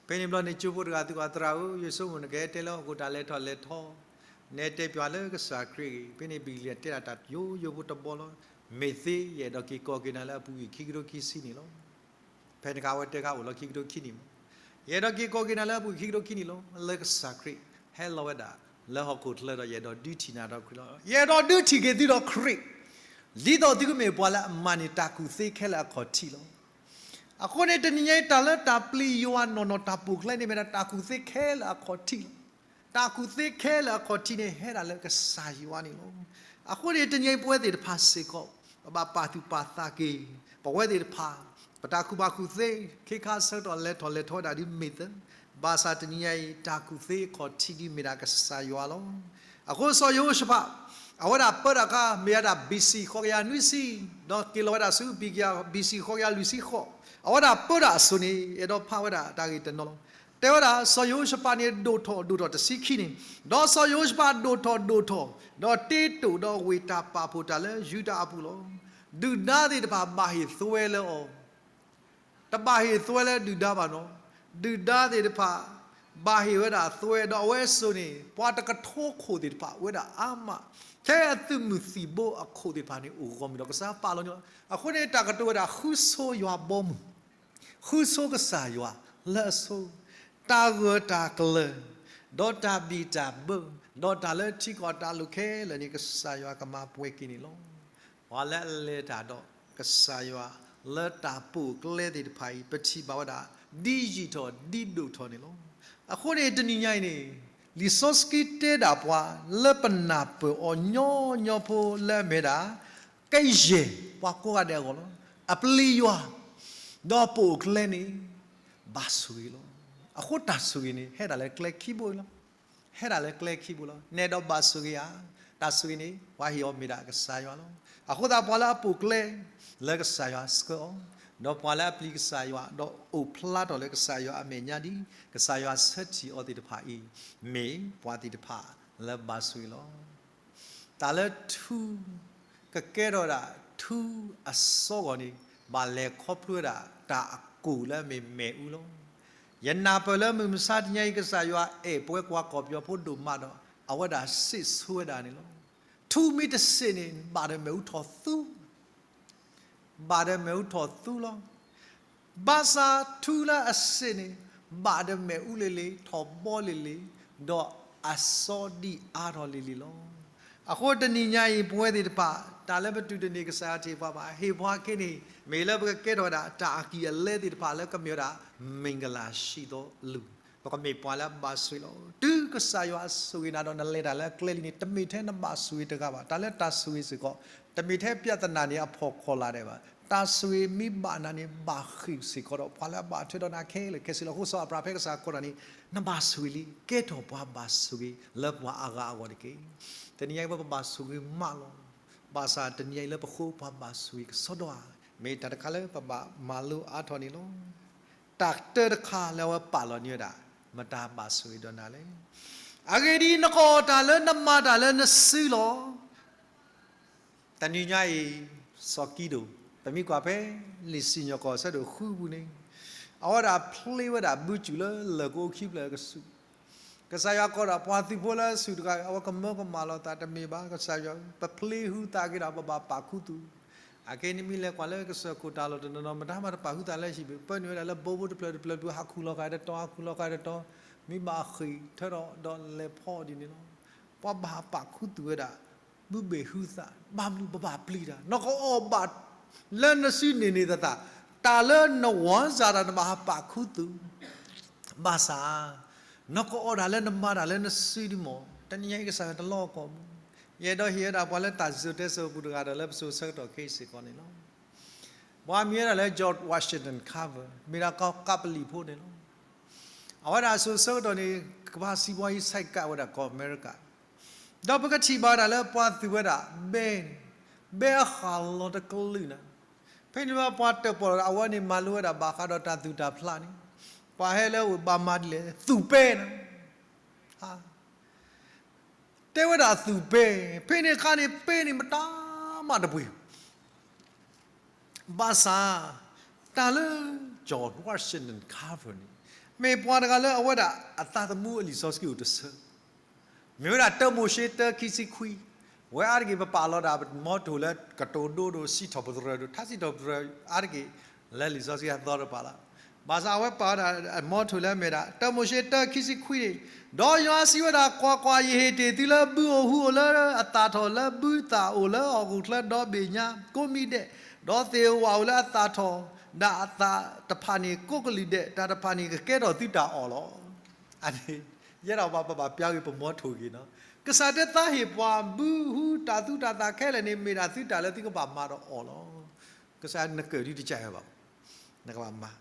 ဖဲန့ၣ်ဘျီန့ၣ် ကၠိဖိတဂၤသံကွၢ် သရၣ်ဧၢ, ယဆိကမိၣ်နကဟဲတဲလၢဟီၣ်ခိၣ်တၢ်လဲၤထီၣ်လဲၤထီ, နဲတဲပှၤလၢကစၢ်ခရံာ်ဂ့ၤ. ဖဲန့ၣ် Billy Graham တဲဒၣ်တၢ်ယိယိဖိတဘီလီၤ. မ့ၢ်သ့ ယအဲၣ်ဒိးက့ၤကိးက့ၤနၤလၢအပူၤကွံာ်ခံကထိခံဆံနံၣ်လီၤ. ဖဲန့ၣ်အခါ အဝဲတဲခါအိၣ်လီၤခံကထိခံနံၣ်မး, ယအဲၣ်ဒိးက့ၤကိးက့ၤနၤလၢအပူၤကွံာ်ခံကထိခံနံၣ်လီၤ. လၢကစၢ်ခရံာ်ဟဲလီၤဝဲဒၣ်လၢဟီၣ်ခိၣ်ချၢဒီး ယအဲၣ်ဒိးဒုးထံၣ်နၤဒီးခရံာ်လီၤ. ယအဲၣ်ဒိးဒုးထံၣ်က့ၤသုဒီးခရံာ်, ဒ်သိးသုကမ့ၢ်ပှၤလၢအမၤန့ၢ်တၢ်ကူၣ်သ့ခဲလၢာ်အခီၣ်ထံးလီၤ. အဃိန့ၣ် တနံၤညါအံၤ တၢ်လၢတၢ်ပျံၤယွၤနီၢ်နီၢ် တၢ်ပိာ်ကျဲန့ၣ် မ့ၢ်ဒၣ်တၢ်ကူၣ်သ့ခဲလၢာ်အခီၣ်ထံးလီၤ. တၢ်ကူၣ်သ့ခဲလၢာ်အခီၣ်ထံးန့ၣ် ဟဲဒၣ်လၢကစၢ်ယွၤန့ၣ်လီၤ. အဃိန့ၣ် တနံၤညါအံၤ ပဝဲသ့ၣ်တဖၣ်စ့ၢ်ကီး ပဘၣ်ပာ်သူၣ်ပာ်သးက့ၤ ပဝဲသ့ၣ်တဖၣ် ပတၢ်ကူၣ်ဘၣ်ကူၣ်သ့ ခ့ခါဆၢကတီၢ်လဲၤထီၣ်လဲၤထီဝဲဒၣ်ဒ်မ့ၢ်သၢ, ဘၣ်ဆၣ်တနံၤညါအံၤ တၢ်ကူၣ်သ့အခီၣ်ထံးဒ်မ့ၢ်ဒၣ်ကစၢ်ယွၤလီၤ. အဃိစီၤယဟိၤၡဖး အဝဲဒၣ်ပၢတၢ်အခါ မ့ၢ်ဝဲဒၣ် ဘီၣ်စံၣ် ဃိးကယၤနွံဆံ, ဒီးက့ၤလီၤဝဲဒၣ်ဆူ ဘီၣ်စံၣ် ဃိးကယၤလွံၢ်ဆံဃိး, အဝဲဒၣ်ပၢတၢ်အစိၤန့ၣ် အဲၣ်ဒိးဖးဝဲဒၣ်တၢ်ဂ့ၢ်တနီၤလီၤ. တဲဝဲဒၣ် စီၤယဟိၤၡဖးန့ၣ် ဒိၣ်ထီၣ်ဒိၣ်ထီၣ်တဆံခံန့ၣ်, ဒီးစီၤယဟိၤၡဖးဒိၣ်ထီၣ်ဒိၣ်ထီၣ်, ဒီးတ့တိာ်ဒီးဝ့ၢ်တၢ်ပာ်ဖှိၣ်တၢ်လၢယူဒၤအပူၤလီၤ. ဒုၣ်ဒါသ့ၣ်တဖၣ်ဘၣ်ဟ့ၣ်သွဲလၢအီၤ တဘၣ်ဟ့ၣ်သွဲလၢဒုၣ်ဒါဘၣ်နီၤ. ဒုၣ်ဒါသ့ၣ်တဖၣ် ဘၣ်ဟ့ၣ်ဝဲဒၣ်သွဲ ဒီးအဝဲစိၤန့ၣ် ပှၤတကထိခိၣ်သ့ၣ်တဖၣ်အိၣ်ဝဲဒၣ်အါမး, ထဲအသုးမုၢ်သံၣ်ဘိအခိၣ်သ့ၣ်တဖၣ်န့ၣ် အိၣ်ဂီၢ်မုၢ်ဒီးကစၢ်ပာ်လီၤန့ၣ်လီၤ. အဃိန့ၣ် တၢ်ကတိၤဝဲဒၣ် ဃုဆိယွၤဘီမုၢ်, ဃုဆိကစၢ်ယွၤလၢအဆိ, တၢ်ဂၢၢ်တၢ်ကျၢၤ, ဒီးတၢ်ဘံၣ်တၢ်ဘၢ, ဒီးတၢ်လၢထံကီၢ်တၢ်လိၤခဲလၢာ်န့ၣ် ကစၢ်ယွၤကမၤပှဲၤက့ၤန့ၣ်လီၤ. ပှၤလၢအလဲၤတၢ်ဒီးကစၢ်ယွၤလၢတၢ်ပိာ်ကျဲသ့ၣ်တဖၣ်အံၤ ပထံၣ်ဘၣ်ဝဲဒၣ် ဒ်ယံာ်ထီၣ်ဒ်ဒိၣ်ထီၣ်န့ၣ်လီၤ. အဃိန့ၣ် တနံၤညါအံၤန့ၣ် လံာ်စီဆှံတဲဒၣ်ပှၤလၢပနၢ်ပၢၢ်အီၤညီညီဖိလၢအမ့ၢ်ဒၣ် ကယဲၢ်ပှၤကိးဂၤဒဲးအဂီၢ်လီၤ. အပျံၤယွၤ ဒီးပိာ်ကျဲန့ၣ် ဘၣ်ဆိၣ်ဂ့ၤလီၤ. အဃိတၢ်ဆိၣ်ဂ့ၤန့ၣ် ဟဲဒၣ်လၢကျဲခံဘိလီၤ. ဟဲဒၣ်လၢကျဲခံဘိလီၤ. နဲဒိးဘၣ်ဆိၣ်ဂ့ၤဧါ. တၢ်ဆိၣ်ဂ့ၤန့ၣ် ပှၤဟ့ၣ်အီၤမ့ၢ်ဒၣ်ကစၢ်ယွၤလီၤ. အဃိသတးပှၤလၢအပိာ်ကျဲ လၢကစၢ်ယွၤဆှၢအီၤ, ဒီးပှၤလၢအပျံၤကစၢ်ယွၤ ဒီးအိၣ်ဖျါထီၣ်လၢကစၢ်ယွၤအမဲာ်ညါဒ် ကစၢ်ယွၤဆၢထံၣ်အီၤသ့ၣ်တဖၣ်အံၤ မ့ၢ်ပှၤသ့ၣ်တဖၣ်လၢဘၣ်ဆိၣ်ဂ့ၤလီၤ. တၢ်လၢထူ ကကဲထီၣ်ဝဲဒၣ်ထူအစီအဂီၢ်န့ၣ် ဘၣ်လဲၤခီဖျိဝဲဒၣ်တၢ်အကူၣ်လၢအမ့ၢ်မ့ၣ်အူလီၤ. ယနၢ်ပၢၢ်လၢမုၢ်မဆါတနံၤအံၤ ကစၢ်ယွၤအဲၣ်ပဝဲပှၤကီၢ်ပယီၤဖိဒိၣ်မးဒီး အဝဲဒၣ်စံၣ်စိဝဲဒၣ်န့ၣ်လီၤ. ထူမ့ၢ်တစ့ၣ်န့ၣ် ဘၣ်ဒီးမ့ၣ်အူထီၣ်သူ ဘၣ်ဒီးမ့ၣ်အူထီၣ်သူလီၤ. ဘၣ်ဆၣ်ထူလၢအစ့ၣ်န့ၣ် ဘၣ်ဒီးမ့ၣ်အူလံၤလံၤ ထီၣ်ဘီလံၤလံၤ ဒီးအစီဒံၣ်အါထီၣ်လံၤလံၤလီၤ. အဃိတနံၤညါအံၤ ပဝဲသ့ၣ်တဖၣ် တၢ်လၢပတုၤတန့ၢ်ကစၢ်ယွၤတဟ့ၣ်ပှၤဘၣ် ဟ့ၣ်ပှၤခဲန့ၣ် မ့ၢ်လၢပကကဲထီၣ်ဝဲဒၣ် တၢ်အကံၢ်အလဲသ့ၣ်တဖၣ်လၢကမ့ၢ်ဝဲဒၣ် မ့ၢ်ကလၢ်ဆံးသိးလူၤ ပကမ့ၢ်ပှၤလၢအဘၣ်ဆိၣ်ဂ့ၤလီၤ. တုၤကစၢ်ယွၤအဆိၣ်ဂ့ၤနၤဒီးနလဲၤတၢ်လၢအကျဲလံန့ၣ် တမ့ၢ်ထဲနဘၣ်ဆိၣ်ဂ့ၤတဂၤဘၣ်. တၢ်လၢတၢ်ဆိၣ်ဂ့ၤစ့ၢ်ကီး တမ့ၢ်ထဲပြဿနာန့ၣ်အဖီခိၣ်လာ်ဒဲးဘၣ်. တၢ်ဆိၣ်ဂ့ၤမ့ၢ်ဘၣ်နၤန့ၣ် ဘၣ်ဃ့ၢ်စ့ၢ်ကီးဒီး ပှၤလၢအဘၣ်ထွဲဒီးနၤခဲလၢာ်ခဲဆ့လီၤ. အဃိစီၤအၤဘြၤဟၣ်ဖဲကစၢ်ကိးတၢ်န့ၣ် နဘၣ်ဆိၣ်ဂ့ၤလံ ကဲထီၣ်ပှၤဘၣ်ဆိၣ်ဂ့ၤလၢပှၤအါဂၤအဂီၢ်တက့ၢ်. တနံၤညါအံၤပဘၣ်ဆိၣ်ဂ့ၤမးလီၤ. ဘၣ်ဆၣ်တနံၤညါအံၤလၢပဃိပှၤဘၣ်ဆိၣ်ဂ့ၤကစီဒီဧါ. မ့ၢ်တၢ်တခါလၢပဘၣ်မၤလိအါထီၣ်န့ၣ်လီၤ. တၢ်ကတၢၢ်တခါလၢအဝဲပာ်လီၤန့ၢ်ဝဲဒၣ် မတၤဘၣ်ဆိၣ်ဂ့ၤဒီးနၤလဲၣ်. အဂ့ၢ်ဒ်အံၤ နကအီၣ်တၢ်လၢနမၤတၢ်လၢနစုလီၤ. တနံၤညါအံၤ စီၤကံဒိၣ် ပမ့ၢ်ကွၢ်ဖဲလံာ်စံၣ်ညီၣ်ကွီၢ်အဆၢဒိၣ်ဃုပူၤန့ၣ် အဝဲဒၣ်ဖျ့ဝဲဒၣ်ဘုစူၣ်လၢလၢၢ်ကအိခံဖျၢၣ်ကဆူး ကစၢ်ယွၤကိးဒီးပှၤသုးဖိလၢအဆူၣ်တဂၤ အဝဲကမၢကမၣ်လိာ်သးတမ့ၢ်ဘၣ် ကစၢ်ယွၤ ပဖျ့ဟုသးက့ၤဒီးပဘၣ်ပာ်ခူသူၣ်. အခဲအံၤနမ့ၢ်လဲၤကွၢ်လၢကစၢၢ်ခိၣ်တၢ်လီၢ်တနီၤနီၤ မတၤမးတပာ်ဟုသးလၢဟံၣ်ဘၣ် ပၢနုာ်ဝဲဒၣ်လၢဘိဖိတဖျၢၣ်တဖျၢၣ်တဖျၢၣ် ဟးခူၣ်လီၤဃာ်တတီၤ ဟးခူၣ်လီၤဃာ်တတီၤ မ့ၢ်ဘၣ်ဃ့ၢ်ထၢထီၣ်ဒီးလဲၤဖီဒ်န့ၣ်လီၤ. ပှၤဘၣ်ပာ်ခူသူၣ်ဝဲဒၣ် ဘုဘ့ၣ်ဟုသး ဘၣ်မနုၤပဘၣ်ပျံၤတၢ် နကအီၣ်ဘၣ်လၢနစုန့ၢ်န့ၢ်သးသး တၢ်လၢနဝီစၢ်တၢ်နဘၣ်ဟးပာ်ခူသူၣ် ဘၣ်ဆၣ် နကအီၣ်တၢ်လၢနမၤတၢ်လၢနစုဒ်မး တနံၤညါအံၤကစၢ်ယွၤတလီၢ်ကီၢ်မူ ယအဲၣ်ဒိးဟ့ၣ်ဝဲဒၣ်ပှၤလၢတၢ်စံၣ်စိၤတဲစိၤအပူၤတဂၤဒီးလၢပစိၤဆၢကတီၢ်ခဲအံၤစ့ၢ်ကီးန့ၣ်လီၤ. ပှၤမံၤဝဲဒၣ်လၢ George Washington Carver မ့ၢ်ဒၣ်ကီၢ်ကပလံၣ်ဖိန့ၣ်လီၤ. အဝဲဒၣ်အစိၤဆၢကတီၢ်န့ၣ် ကမၤစံးပှၤအံၤဆဲးကးဝဲဒၣ်ကီၢ်အမဲရကၤ ဒီးပကထံၣ်ဘၣ်ဝဲဒၣ်လၢပှၤသုးဝဲဒၣ် ဘဲန့ၣ် ဘဲအဃၣ်လီၤတကလုာ်နၤ ဖဲန့ၣ်ပှၤတၢၣ်ပီၣ်လီၤအဝဲန့ၣ်မၤလိဝဲဒၣ်ဘၣ်ဃးဒီးတၢ်သူၣ်တၢ်ဖျးန့ၣ် ပှၤဟဲလၢအအိၣ်ဘၣ်မၤဒ်လဲၣ် သူၣ်ပဲနၤ တဲဝဲဒၣ်သူၣ်ပဲ ဖဲန့ၣ်အခါန့ၣ် ပဲန့ၣ်မတၤမးတပှ့ၤ ဘၣ်ဆၣ် တၢ်လၢ George Washington Carver န့ၣ် မ့ၢ်ပှၤတဂၤလၢအဝဲဒၣ်အသးသမူအလံာ်စီဆှံအိၣ်တဆၢ မ့ၢ်ဝဲဒၣ်တၢမိၤၡ့တၢခံဆံခွံ ဝဲအါတက့ၢ်ပပာ်လီၤဒၣ်မီထိၣ်လၢကတိၤဒိဒီးစံးထီၣ်ပတြၢၤဒီး ထါစံးထီၣ်ပတြၢၤအါတက့ၢ် လၢလံာ်စီဆှံအသီတဖၣ်လီၤ. ဘၣ်ဆၣ်အဝဲပာ်ဝဲဒၣ်မီထိၣ်လၢအမ့ၢ်ဒၣ် တၢမိၤၡ့တၢခံဆံခွံန့ၣ် ဒီးယွၤစံးဝဲဒၣ် ကွၢ်ကွၢ်, ယဟ့ၣ်တ့ၢ်သုလၢဘုဧိၤဟုဧိၤလၢအသၣ်ထီၣ်, လၢဘုသၣ်အိၣ်လၢဟီၣ်ခိၣ်ချၢဒီဘ့ၣ်ညါကိးမံၤဒဲး, ဒီးသ့ၣ်ဧိၤဝၣ်ဧိၤလၢအသၣ်ထီၣ်, ဒၣ်အသးတဖၣ်န့ၣ် ကိးကလုာ်ဒဲး, တၢ်တဖၣ်န့ၣ် ကကဲထီၣ်သုတၢ်အီၣ်လီၤ. အန့ၣ် ယဲဒၣ်ပှၤပဘၣ်ပျၢ်ဂ့ၤပမီထိၣ်ဂ့ၤနီၤ. ကစၢ်တဲသးဟ့ၣ်ပှၤ ဘုဟုတၢ်သူတၢ်သၣ်ခဲလၢာ်န့ၣ် မ့ၢ်ဒၣ်သုတၢ်လၢသုကဘၣ်မၤဒီးအီၣ်လီၤ. ကစၢ်နကၢၣ်ဒုတကဲဘၣ်, နကဘၣ်မၤ.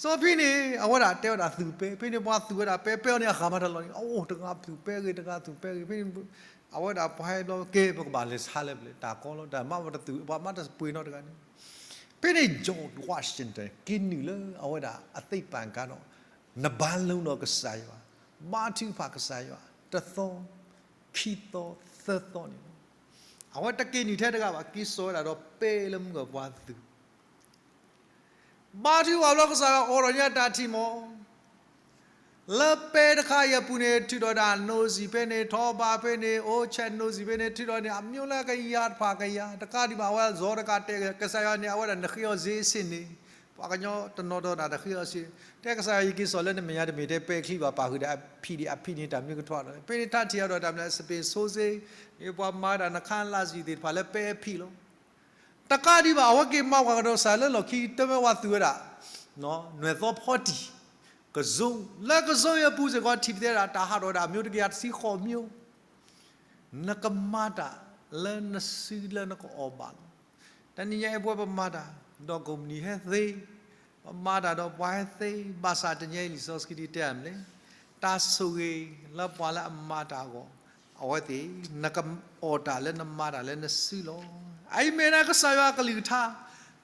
စီၤဖံန့ၣ် အဝဲဒၣ်တဲဝဲဒၣ်သူၣ်ပဲ, ဖဲန့ၣ်ပှၤသူၣ်ဝဲဒၣ်ပဲပဲအီၤန့ၣ် အဂၤမးတလီၤန့ၣ် အိၣ်တဂၤသူၣ်ပဲဂ့ၤ တဂၤသူၣ်ပဲဂ့ၤ, ဖဲန့ၣ် အဝဲဒၣ်ပှၤဟဲဘျီကဲ ပကဘၣ်လဲၤဆါလၢပျၢၤ တၢ်ကီလီၤ တၢ်မၤဝဲတသူၣ် ပှၤမၤတပှ့ၤနီတဂၤန့ၣ်. ဖဲန့ၣ် George Washington က့ၤနုာ်လၢအဝဲဒၣ်အသ့ၣ်ပၣ်ကါဒီး နဘါလူဒီးကစၢ်ယွၤ, ဘါထုကဖၣ်ကစၢ်ယွၤ တသီ, ခံသီ, သၢသီန့ၣ်လီၤ. အဝဲတက့ၤနုာ်ထဲတဂၤဘၣ်, က့ၤစိာ်ဝဲဒၣ်ဒီးပဲလၢမုၢ်ဂီၢ်ပှၤသူၣ် ဘါထုကဖၣ်ဘျီကစၢ်ယွၤအိးထီၣ်န့ၢ်တၢ်ထံၣ်မး, လၢပဲတခါအံၤအပူၤန့ၣ် ထုးထီၣ်ဒၣ် noisy ဖဲန့ၣ် ထီဘးဖဲန့ၣ် orchard noisy ဖဲန့ၣ် ထုးထီၣ်န့ၣ် အမျိုးလၢကယၤတဖၣ်ကယၤ, တကးဒံးဘၣ် အဝဲစီၤတကးတဲ ကစၢ်ယွၤန့ၣ် အဝဲဒၣ်နဃ့အီၤစ့စ့န့ၣ်, ပှၤကညီတနီၤဒီးတၢ်တဃ့အီၤစ့, တဲကစၢ်ယွၤ ယက့ၤစိာ်လၢနမဲာ်ညါတမ့ၢ်ထဲပဲချံဘၣ် ပာ်ဃုာ်ဒီးအဖံးဒံးအဖံးန့ၣ် တၢ်မနုၤကထွါဒီး ဖဲန့ၣ်တၢ်ထံၣ်အဒိးတၢ်မနုၤ စပ့ၤစိစ့, န့ၣ်ပှၤမၤဒၣ် နခါလၢစံၣ်သ့ၣ်တဖၣ်လၢပဲအဖံးလီၤ. တကးဒံးဘၣ် အဝဲက့ၤမၤပှၤကဒီးကစၢ်လၢလီၢ်ခံ တမ့ၢ်ပှၤသူၣ်ဝဲဒၣ် နွဲၣ်သီဖီတံၢ်, ကစိ, လၢကစိအပူၤစ့ၢ်ကီး ထံၣ်ပသဲဒၣ် တၢ်ဟးထီၣ်ဝဲဒၣ် အမျိုးတကယၤတဆံဃိးမျိုး, နကမၤတၢ်လၢနစုလၢနကအီၣ်ဘၣ်လီၤ. တနံၤညါအံၤပဝဲပမၤတၢ်, ဒီးကုမ္ပဏီဟဲသ့, ပမၤတၢ်ဒီးပှၤဟဲသ့, ဘၣ်ဆၣ်တနံၤညါအံၤ လံာ်စီဆှံတဲမနုၤလဲၣ်, တၢ်ဆိၣ်ဂ့ၤလၢပှၤလၢအမၤတၢ်အဂီၢ်, အဝဲသ့ၣ် နကအီၣ်တၢ်လၢနမၤတၢ်လၢနစုလီၤ. အအံၤမ့ၢ်ဒၣ်ကစၢ်ယွၤအကလုၢ်ကထါ,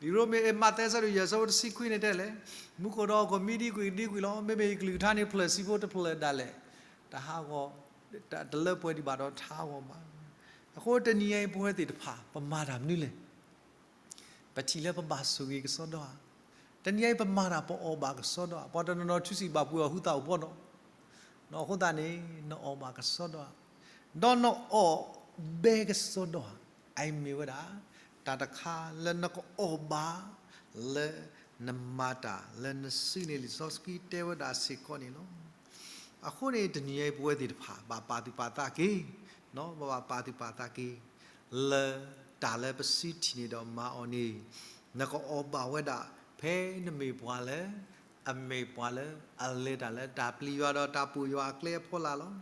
လံာ်ရိမ့ၤ မးသဲ ဆၢဒိၣ်ယဲၢ် ဆၢဖိတဆံခွံန့ၣ်တဲလဲၣ်, မူခိၣ်ဒီးဟီၣ်ခိၣ်မံဒံကွံာ်ဒံကွံာ်လီၤ, မ့မ့ၢ်ယကလုၢ်ကထါန့ၣ် ဖျၢၣ်ဆံဖိတဖျၢၣ်ဒၣ်လဲာ်, တဟးဂီၤ, တလၢပှဲၤဒံးဘၣ်ဒီးတဟးဂီၤဘၣ်. အဃိတနံၤညါအံၤပဝဲသ့ၣ်တဖၣ် ပမၤတၢ်မနုၤလဲၣ်. ပထံၣ်လၢပဘၣ်ဆိၣ်ဂ့ၤကစီဒီဧါ, တနံၤညါအံၤပမၤတၢ်ပအီၣ်ဘၣ်ကစီဒီဧါ, ပှၤတနီၤနီၤထုးစံးဘၣ်ပှ့ၤအီၤ ဟုသးအိၣ်ဖီနီၤ, အဃိသတးန့ၣ် နအီၣ်ဘၣ်ကစီဒီဧါ, ဒီးနအီၣ်ဘဲကစီဒီဧါ, အအံၤမ့ၢ်ဝဲဒၣ် တၢ်တခါလၢနကအီၣ်ဘၣ် လၢနမၤတၢ်လၢနစုန့ၣ် လံာ်စီဆှံတဲဝဲဒၣ်စ့ၢ်ကီးန့ၣ်လီၤ. အဃိန့ၣ် တနံၤညါအံၤပဝဲသ့ၣ်တဖၣ် ဘၣ်ပာ်သူၣ်ပာ်သးက့ၤ, ပဘၣ်ပာ်သူၣ်ပာ်သးက့ၤ လၢတၢ်လၢပစုထံၣ်န့ၣ်ဒီးမၤအီၤန့ၣ်, နကအီၣ်ဘၣ်ဝဲဒၣ် ဖဲနမ့ၢ်ပှၤလၢ အမ့ၢ်ပှၤလၢအလဲၤတၢ်လၢတၢ်ပျံၤယွၤဒီးတၢ်ပိာ်ယွၤအကျဲအဖီလာ်လီၤ.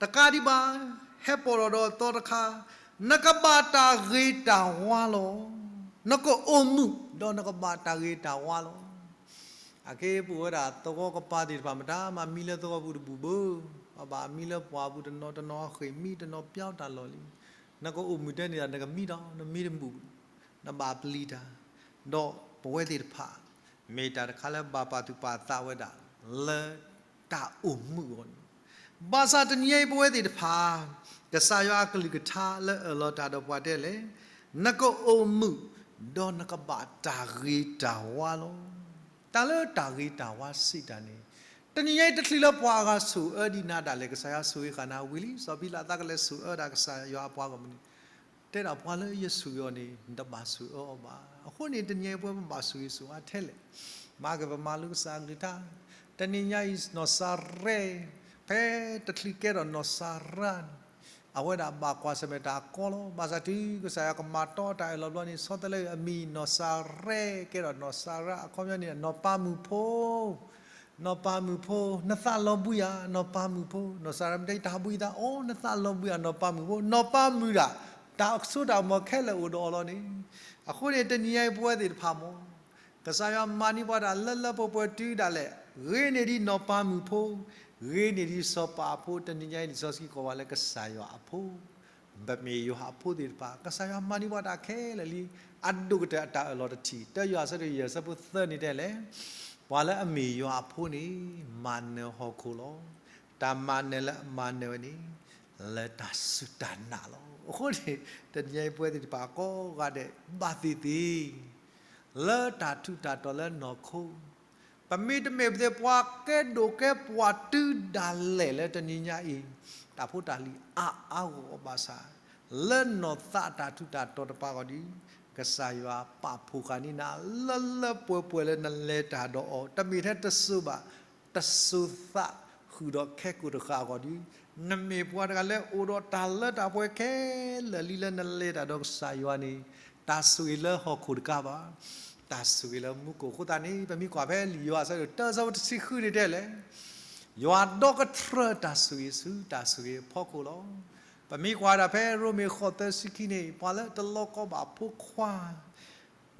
တကးဒံးဘၣ်, ဟဲပိာ်ထီၣ်ဒီးအသီတခါ, နကဘၣ်တၢ်ဂ့ၤတၢ်ဝါလီၤ. နကအိၣ်မုာ်ဒီးနကဘၣ်တၢ်ဂ့ၤတၢ်ဝါလီၤ. အက့ပအိၣ်ဝဲဒၣ်သဝီကပၤသ့ၣ်တဖၣ် မတၤမၤမံလၢသဝီပူၤတဘူၣ်ဘၣ်, ပှၤဘၣ်မံလၢပှၢ်ပူၤတနီၤတနီၤ ဃ့ၢ်မံတနီၤ ပျီတၢ်လီၢ်လံ. နကအိၣ်မုာ်တဲန့ၣ် နကမံဒီး နမံတမုာ်, နဘၣ်ပျံၤတၢ်, ဒီးပဝဲသ့ၣ်တဖၣ် မ့ၢ်တၢ်တခါလၢဘၣ်ပာ်သူၣ်ပာ်သးဝဲဒၣ် လၢတၢ်အိၣ်မုာ်အဂီၢ်န့ၣ်လီၤ. ဘၣ်ဆၣ်တနံၤညါအံၤပဝဲသ့ၣ်တဖၣ် ကစၢ်ယွၤအကလုၢ်ကထါလၢအၢၣ်လီၤတၢ်ဒီးပှၤတဲလဲၣ်, နကအိၣ်မုာ် ဒီးနကဘၣ်တၢ်ဂ့ၤတၢ်ဝါလီၤ. တၢ်လၢတၢ်ဂ့ၤတၢ်ဝါစံးတၢ်န့ၣ်, တနံၤညါအံၤတချုးလၢပှၤအဂၤဆိၣ်အၢဒံးနၤဒၣ်လဲာ် ကစၢ်ယွၤဆိၣ်ဂ့ၤဃာ်နၤဝံၤလံ, စီၤဘံလးသးကလဲၤဆိၣ်အၢဒၣ်ကစၢ်ယွၤအပှၤဂီၢ်မုၢ်န့ၣ် တဲဒၣ်ပှၤလၢယဆိၣ်ဂ့ၤအီၤန့ၣ် နတဘၣ်ဆိၣ်အၢအီၤဘၣ်. အဃိန့ၣ် တနံၤညါအံၤပဝဲပဘၣ်ဆိၣ်ဂ့ၤဆိၣ်ဝါထဲလဲၣ်. မၤက့ၤပမၤလိကစၢ်အကလုၢ်ကထါ, တနံၤညါအံၤနီၢ်စၤရဲ, ဖဲတချုးကဲထီၣ်နီၢ်စၤရါန့ၣ်, အဝဲဒၣ်ဘၣ်ကွၢ်ဆၢၣ်မဲာ်တၢ်ကီလီၤ. ဘၣ်ဆၣ်တုၤကစၢ်ယွၤကမၤတီတၢ်အၢၣ်လီၤဘျီန့ၣ် ဆီတလဲအမံၤနီၢ်စၤရဲ ကဲထီၣ်နီၢ်စၤရါ အခီပညီန့ၣ် နီၢ်ပၤမုၣ်ဖိ နီၢ်ပၤမုၣ်ဖိ, နသးလီၤဘှံးဧါ နီၢ်ပၤမုၣ်ဖိ, နီၢ်စၤရါမ့ၢ်တဲတၢ်ဘှံးသး, အိ နသးလီၤဘှံးဧါ နီၢ်ပၤမုၣ်ဖိ, နီၢ်ပၤမုၣ်ဒၣ် တၢ်အိၣ်ကဆိးတၢ်အိၣ်မီၤခဲလၢာ်အိၣ်ဒီးအီၤလီၤန့ၣ်. အဃိန့ၣ် တနံၤညါအံၤပဝဲသ့ၣ်တဖၣ်မ့ၢ် ကစၢ်ယွၤမၤန့ၢ်ပှၤတၢ်လၢလၢပှဲၤပှဲၤတုၤဒၣ်လဲာ်, ဂ့ၤန့ၢ်ဒံးနီၢ်ပၤမုၣ်ဖိ, ဂ့ၤန့ၢ်ဒံးစီၤပၤအဖိ, တနံၤညါအံၤလံာ်စီဆှံကိးပှၤလၢကစၢ်ယွၤအဖိ ပမ့ၢ်ယွၤအဖိသ့ၣ်တဖၣ် ကစၢ်ယွၤမၤန့ၢ်ပှၤတၢ်ခဲလၢာ်လံ. အဒိၣ်ကတၢၢ်အတၢ်အၢၣ်လီၤတထံၣ် တၢယိၤဟၣ်ဆၢဒိၣ်ယဲၢ်ဆၢဖိသၢန့ၣ်တဲလဲၣ်, ပှၤလၢအမ့ၢ်ယွၤအဖိန့ၣ် မၤနၢၤဟီၣ်ခိၣ်လီၤ. တၢ်မၤနၢၤလၢအမၤနၢၤဝဲန့ၣ် လၢတၢ်စူၢ်တၢ်နာ်လီၤ. အဃိန့ၣ် တနံၤညါအံၤပဝဲသ့ၣ်တဖၣ်ကိးဂၤဒဲး ဘၣ်သ့ၣ်သ့ၣ် လၢတၢ်ထူးတၢ်တီၤလၢနီၢ်ခိ ပမ့ၢ်တမ့ၢ်ပသ့ၣ်ပှၤကဲဒိၣ်ကဲပှၢ်တုၤဒၣ်လဲာ်လၢတနံၤညါအံၤ တၢ်ဖိတၢ်လံၤအါအါဂီၢ်ဂီၢ်ဘၣ်ဆၣ် လၢနီၢ်သးအတၢ်ထူးတၢ်တီၤတပၤအဂီၢ်ဒီး ကစၢ်ယွၤပာ်ဖှိၣ်ဃာ်န့ၢ်နၤ လၢလၢပှဲၤပှဲၤလၢနလဲၤတၢ်ဒီးအီၤ တမ့ၢ်ထဲတစိၤဘၣ် တစိၤသးဃုာ်ဒီးခဲကိာ်တဃာ်အဂီၢ်ဒီး နမ့ၢ်ပှၤတဂၤလၢအိၣ်ဒီးတၢ်လၢတၢ်ပှဲၤခဲလၢာ်လံလၢနလဲၤတၢ်ဒီးကစၢ်ယွၤန့ၣ် တၢ်ဆိၣ်ဂ့ၤလၢဟီၣ်ခိၣ်တကးဘၣ် တၢ်ဆိၣ်ဂ့ၤလၢမူခိၣ်အဃိသတးန့ၣ် ပမ့ၢ်ကွၢ်ဖဲလံာ်ယိၤဟၣ်အဆၢဒိၣ်တၢ အဆၢဖိတဆံဃုန့ၣ်တဲလဲၣ်, ယွၤဒီကထြၢတၢ်ဆိၣ်ဂ့ၤဆူတၢ်ဆိၣ်ဂ့ၤအဖီခိၣ်လီၤ. ပမ့ၢ်ကွၢ်ဒၣ်ဖဲရိမ့ၤဃိးသၢဆံခံန့ၣ် ပှၤလၢတလီၤကီဘၣ်ဖိခွါ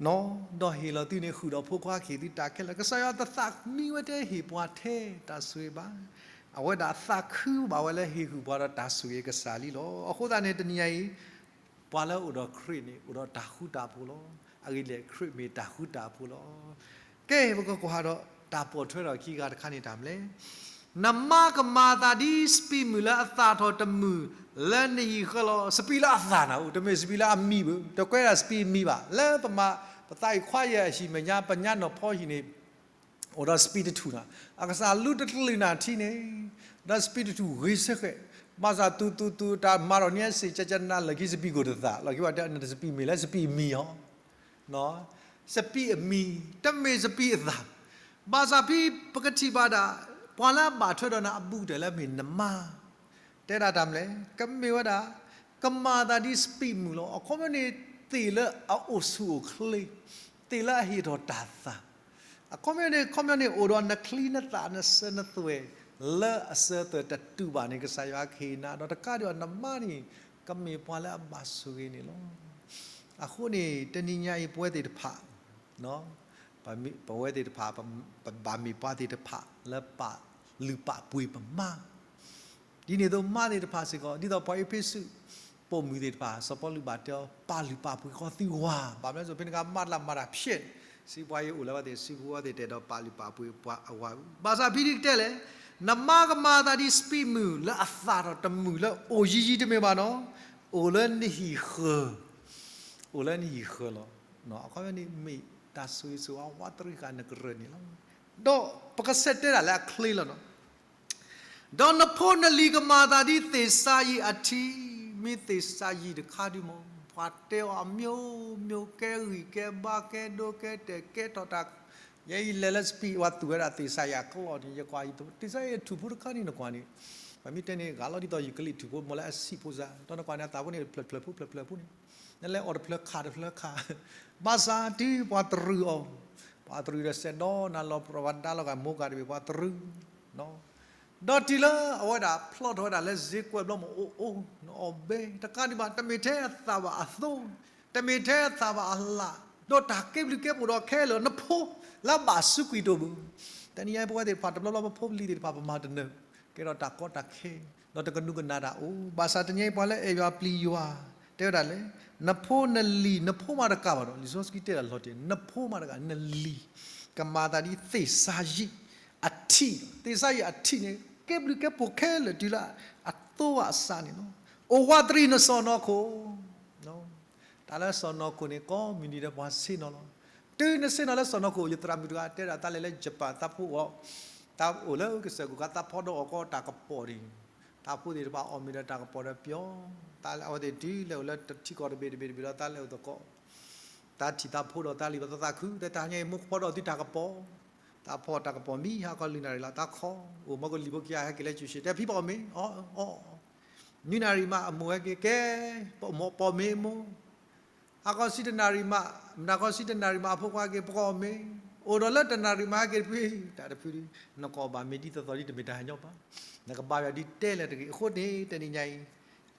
နီၢ်, ဒီးဟ့ၣ်လီၤသုန့ၣ် ဃုာ်ဒီးဖိခွါကဟ့ၣ်သုတၢ်ခဲလၢာ်, ကစၢ်ယွၤတသးမံဝဲတဟ့ၣ်ပှၤထဲတၢ်ဆိၣ်ဂ့ၤဘၣ်. အဝဲဒၣ်သးခုဘၣ်ဝဲလၢဟ့ၣ်ဃုာ်ပှၤဒီးတၢ်ဆိၣ်ဂ့ၤကစၢ်လံလီၤ. အဃိသတးန့ၣ် တနံၤညါအံၤ ပှၤလၢအအိၣ်ဒီးခရံာ်န့ၣ် အိၣ်ဒီးတၢ်ဃူတၢ်ဖိးလီၤ. အဂ့ၢ်ဒ်လဲၣ် ခရံာ်မ့ၢ်တၢ်ဃူတၢ်ဖိးလီၤ. ကဲ ပကကွၢ်ဒီးတၢ်ပိာ်ထွဲထီၣ်ခံဂၤတခါန့ၣ်တၢ်မနုၤလဲၣ်. နမါကမၤအသးဒ်စပံးမုၢ်လၢအသၣ်ထီၣ်တမုၢ် လၢနဟံၣ်ဃၢၤလီၤ. စပံးလၢအသၣ်နၤအိၣ်, တမ့ၢ်စပံးလၢအမံၤဘၣ်, တကွဲးဒၣ်စပံးအမံၤဘၣ်. လၢပမၤ ပသးအံၤခွါယဲၢ်အဟံၣ်မဲာ်ညါ ပညါနီၢ်ဖီဟံၣ်န့ၣ် အိၣ်ဒီးစပံးတထူၣ်နၤ, အကစၢ်လူတကလုာ်နၤထံန့ၣ်, ဒီးစပံးတထူၣ်ဂ့ၤဆၢဃဲး, ဘၣ်ဆၣ်သူၣ်သူၣ်သူၣ်တၢ်မၤထီၣ်န့ၣ်စ့ၢ် ကကနၤလၢာ်ခံစပံးကိၣ်တသၣ်, လီၢ်ခံဘၣ်တဲ နတစပံးမ့ၢ်လၢစပံးအမံၤအီၤ, စပံးအမံၤ, တမ့ၢ်စပံးအသၣ်, ဘၣ်ဆၣ်ဖဲပကထံၣ်ဘၣ်ဒၣ် ပှၤလၢအဘၣ်ထွဲဒီးနၤအဘူးကတၢၢ်လၢမ့ၢ်နမါ တဲဒၣ်တၢ်မနုၤလဲၣ်, ကမ့ၢ်ဝဲဒၣ် ကမၤအသးဒ်စပံးမုၢ်လီၤ. အခီပညီန့ၣ် သ့ၣ်လၢအအိၣ်ဆူၣ်အိၣ်ချ့, သ့ၣ်လၢအဟ့ၣ်ထီၣ်တၢ်သၣ်, အခီပညီန့ၣ် အခီပညီန့ၣ် အိၣ်ဒီးနချံနသၣ်နစၢၤနသွဲၣ် လၢအစၢၤသွဲၣ်တတူာ်ဘၣ်န့ၣ် ကစၢ်ယွၤကဟ့ၣ်နၤ, ဒီးတကးဒံးဘၣ်နမါန့ၣ် ကမ့ၢ်ပှၤလၢအဘၣ်ဆိၣ်ဂ့ၤန့ၣ်လီၤ. အဃိန့ၣ် တနံၤညါအံၤပဝဲသ့ၣ်တဖၣ် ပဝဲသ့ၣ်တဖၣ် ပဘၣ်မ့ၢ်ပှၤသ့ၣ်တဖၣ်လၢပာ်လုၢ်ပာ်ပှ့ၤပမါ, ဒ်န့ၣ်အသိးမါသ့ၣ်တဖၣ်စ့ၢ်ကီး ဒ်သိးပှၤအ့းဖ့းစူး ပိာ်မုၣ်သ့ၣ်တဖၣ် စီၤပီလူးဘၣ်တဲအီၤ ပာ်လုၢ်ပာ်ပှ့ၤဃီသုဝၤ, ဘၣ်မနုၤအဃိ ဖဲန့ၣ်အခါမါတလၢ်မၤတၢ်ဖျဲး, စံးပှၤအံၤအိၣ်လၢၤဘၣ်သ့ၣ် စံးပှၤသ့ၣ်တဲဒီးပာ်လုၢ်ပာ်ပှ့ၤပှၤအဝၤ, ဘၣ်ဆၣ်ဖဲန့ၣ်ကတဲလဲၣ်, နမါကမၤအသးဒ်စပံးမုၢ်လၢအသၣ်ထီၣ်တမုၢ်လၢအိၣ်ယံၤယံၤတမ့ၢ်ဘၣ်နီၤ, အိၣ်လၢနဟံၣ်ဃၢၤ အိၣ်လၢနဟံၣ်ဃၢၤလီၤ. အခီပညီန့ၣ် မ့ၢ်တၢ်ဆိၣ်ဂ့ၤဆိၣ်ဝါ ဝးတရံးဃာ်နကရၢၢ်န့ၣ်လီၤ. ဒီးပကဆဲးတဲဒၣ်လၢအချ့လီၤနီၤ, ဒီးနဖိနလံၤကမၤအသးဒ်သ့ၣ်စၤယံးအထံ, မ့ၢ်သ့ၣ်စၤယံးတခါဒုမး ပှၤတဲအီၤအမျိုးမျိုး ကဲဂံၢ်ကဲဘါ ကဲဒိကဲတဲာ် ကဲထီၣ်တၢ်, ယဲယလဲၤလၢစပံး ပှၤသူၣ်ဝဲဒၣ်သ့ၣ်စၤယံးအကျီၢ်န့ၣ် ယကွၢ် သ့ၣ်စၤယံးထူၣ်ဖိတခါန့ၣ် နကွၢ်န့ၣ်, ပမ့ၢ်တဲန့ၣ် ဂာ်လီၤဒ်သိးယူၤကလံးထူၣ်ဖိ မ့ၢ်လၢအဆံးဖိစါ ဒီးနကွၢ်န့ၣ် အသၣ်ဖိန့ၣ် တဖျၢၣ်တဖျၢၣ်ဖိ တဖျၢၣ်တဖျၢၣ်ဖိန့ၣ်, နလဲၤအီၣ်တဖျၢၣ်ခးတဖျၢၣ်ခး, ဘၣ်ဆၣ်တုၤပှၤတရံးအီၤ, ပှၤတရံးဒီးစဲးဒီးနၤလီၤ ပှၤဒါလီၤဂာ်မိၢ်ဂၤတဘ့ၣ် ပှၤတရံး ဒီးတုၤလၢအဝဲဒၣ်ဖျီထီၣ်ဝဲဒၣ်လၢစ့ကွဲးဘျီမ့ၢ်အိၣ်အိၣ် နအီၣ်ဘဲ တကးဒံးဘၣ် တမ့ၢ်ထဲအသၣ်ဘၣ်အသိ, တမ့ၢ်ထဲအသၣ်ဘၣ်အလၣ်, ဒီးတၢ်ကဲဘျုးကဲဖှိၣ်ဒီးခဲလၢာ် နဖိလၢအဘၣ်စူးကွံာ်တအိၣ်ဘၣ်. တနံၤညါအံၤ ပဝဲသ့ၣ်တဖၣ် တဘျီဘျီပဖိပလံၤသ့ၣ်တဖၣ် ပမၤတနၢၤ, ကဲထီၣ်တၢ်ကီတၢ်ခဲ, ဒီးတကနူးကနၣ်တၢ်အိၣ်, ဘၣ်ဆၣ်တနံၤညါအံၤ ပှၤလၢအဲၣ်ယွၤပျံၤယွၤ တဲဝဲဒၣ်လဲၣ်, နဖိနလံၤ နဖိမးတကးဘၣ်ဒီး လံာ်စီဆှံတဲဒၣ်လီၤတံၢ် နဖိမးတကး နလံၤ ကမၤသးဒ်သ့ၣ်စၤယံးအထံ, သ့ၣ်စၤယံးအထံန့ၣ် ကဲဘျုးကဲဖှိၣ်ခဲလၢာ်တုၤလၢအသိအစးန့ၣ်လီၤ. အိၣ်ဝးတရံးနစီၢ်နီၤခိၣ် တၢ်လၢစီၢ်နီၤခိၣ်န့ၣ် ကိးမုၢ်နံၤဒဲးပှၤဆ့ၣ်နီၤလီၤ. တုၤနဆ့ၣ်နီၤလၢစီၢ်နီၤခိၣ် ယသရၣ်မုၣ်တဂၤတဲဒၣ် တၢ်လဲၤလၢယပၣ် တၢ်ဖိအီၤ, တၢ်အိၣ်လၢကစၢၢ်ခိၣ်ခါ တၢ်ဖီဒီးအီၣ်ကီတၢ်ကပီၤန့ၣ်, တၢ်ဖိသ့ၣ်တဖၣ်အီၣ်မ့ၤဒီးတၢ်ကပီၤဒီးပျီ, တၢ်လၢအဝဲသ့ၣ်တုၤလဲၤအိၣ်လၢထံကီၢ်တဘ့ၣ်တဘ့ၣ်တဘ့ၣ်ဒီး တၢ်လဲၤအိၣ်သကိး, တၢ်ထံၣ်တၢ်ဖိဒီးတၢ်လံၤဘၣ်သးသးခု, တၢ်တဟါညါအံၤ မိၢ်ကဖီဒီးသုတၢ်ကပီၤ, တၢ်ဖီတၢ်ကပီၤမံ ဟါခီလွံၢ်နၣ်ရံၣ်လီၤ တၢ်ခီ, အိၣ်မီကလံၤဖိခံဂၤဟဲက့ၤလၢကၠူၣ်ၡ့ တဲဖံဘၣ်အီၣ်မ့ၤ, အီၣ်အီၣ် နွံနၣ်ရံၣ်မး အမိၢ်ဟဲက့ၤကဲ, ပမိၢ်ပီၣ်မ့ၤမိၢ်, ဟါခီဆံတနၣ်ရံၣ်မး, မုၢ်နၤခီဆံတနၣ်ရံၣ်မး အဖိခွါက့ၤ ပကအီၣ်မ့ၤ, အိၣ်ဒီးလၢတနၣ်ရံၣ်မး ဟဲက့ၤတဖု, တၢ်တဖုဒု, နကအီၣ်ဘၣ်မ့ၤဒ်သိးသိးဒ်တမ့ၢ်တၢ်ဟဲညီဘၣ်, နကဘါယွၤဒ်တဲလၢတဂ့ၤ. အဃိန့ၣ် တနံၤညါအံၤ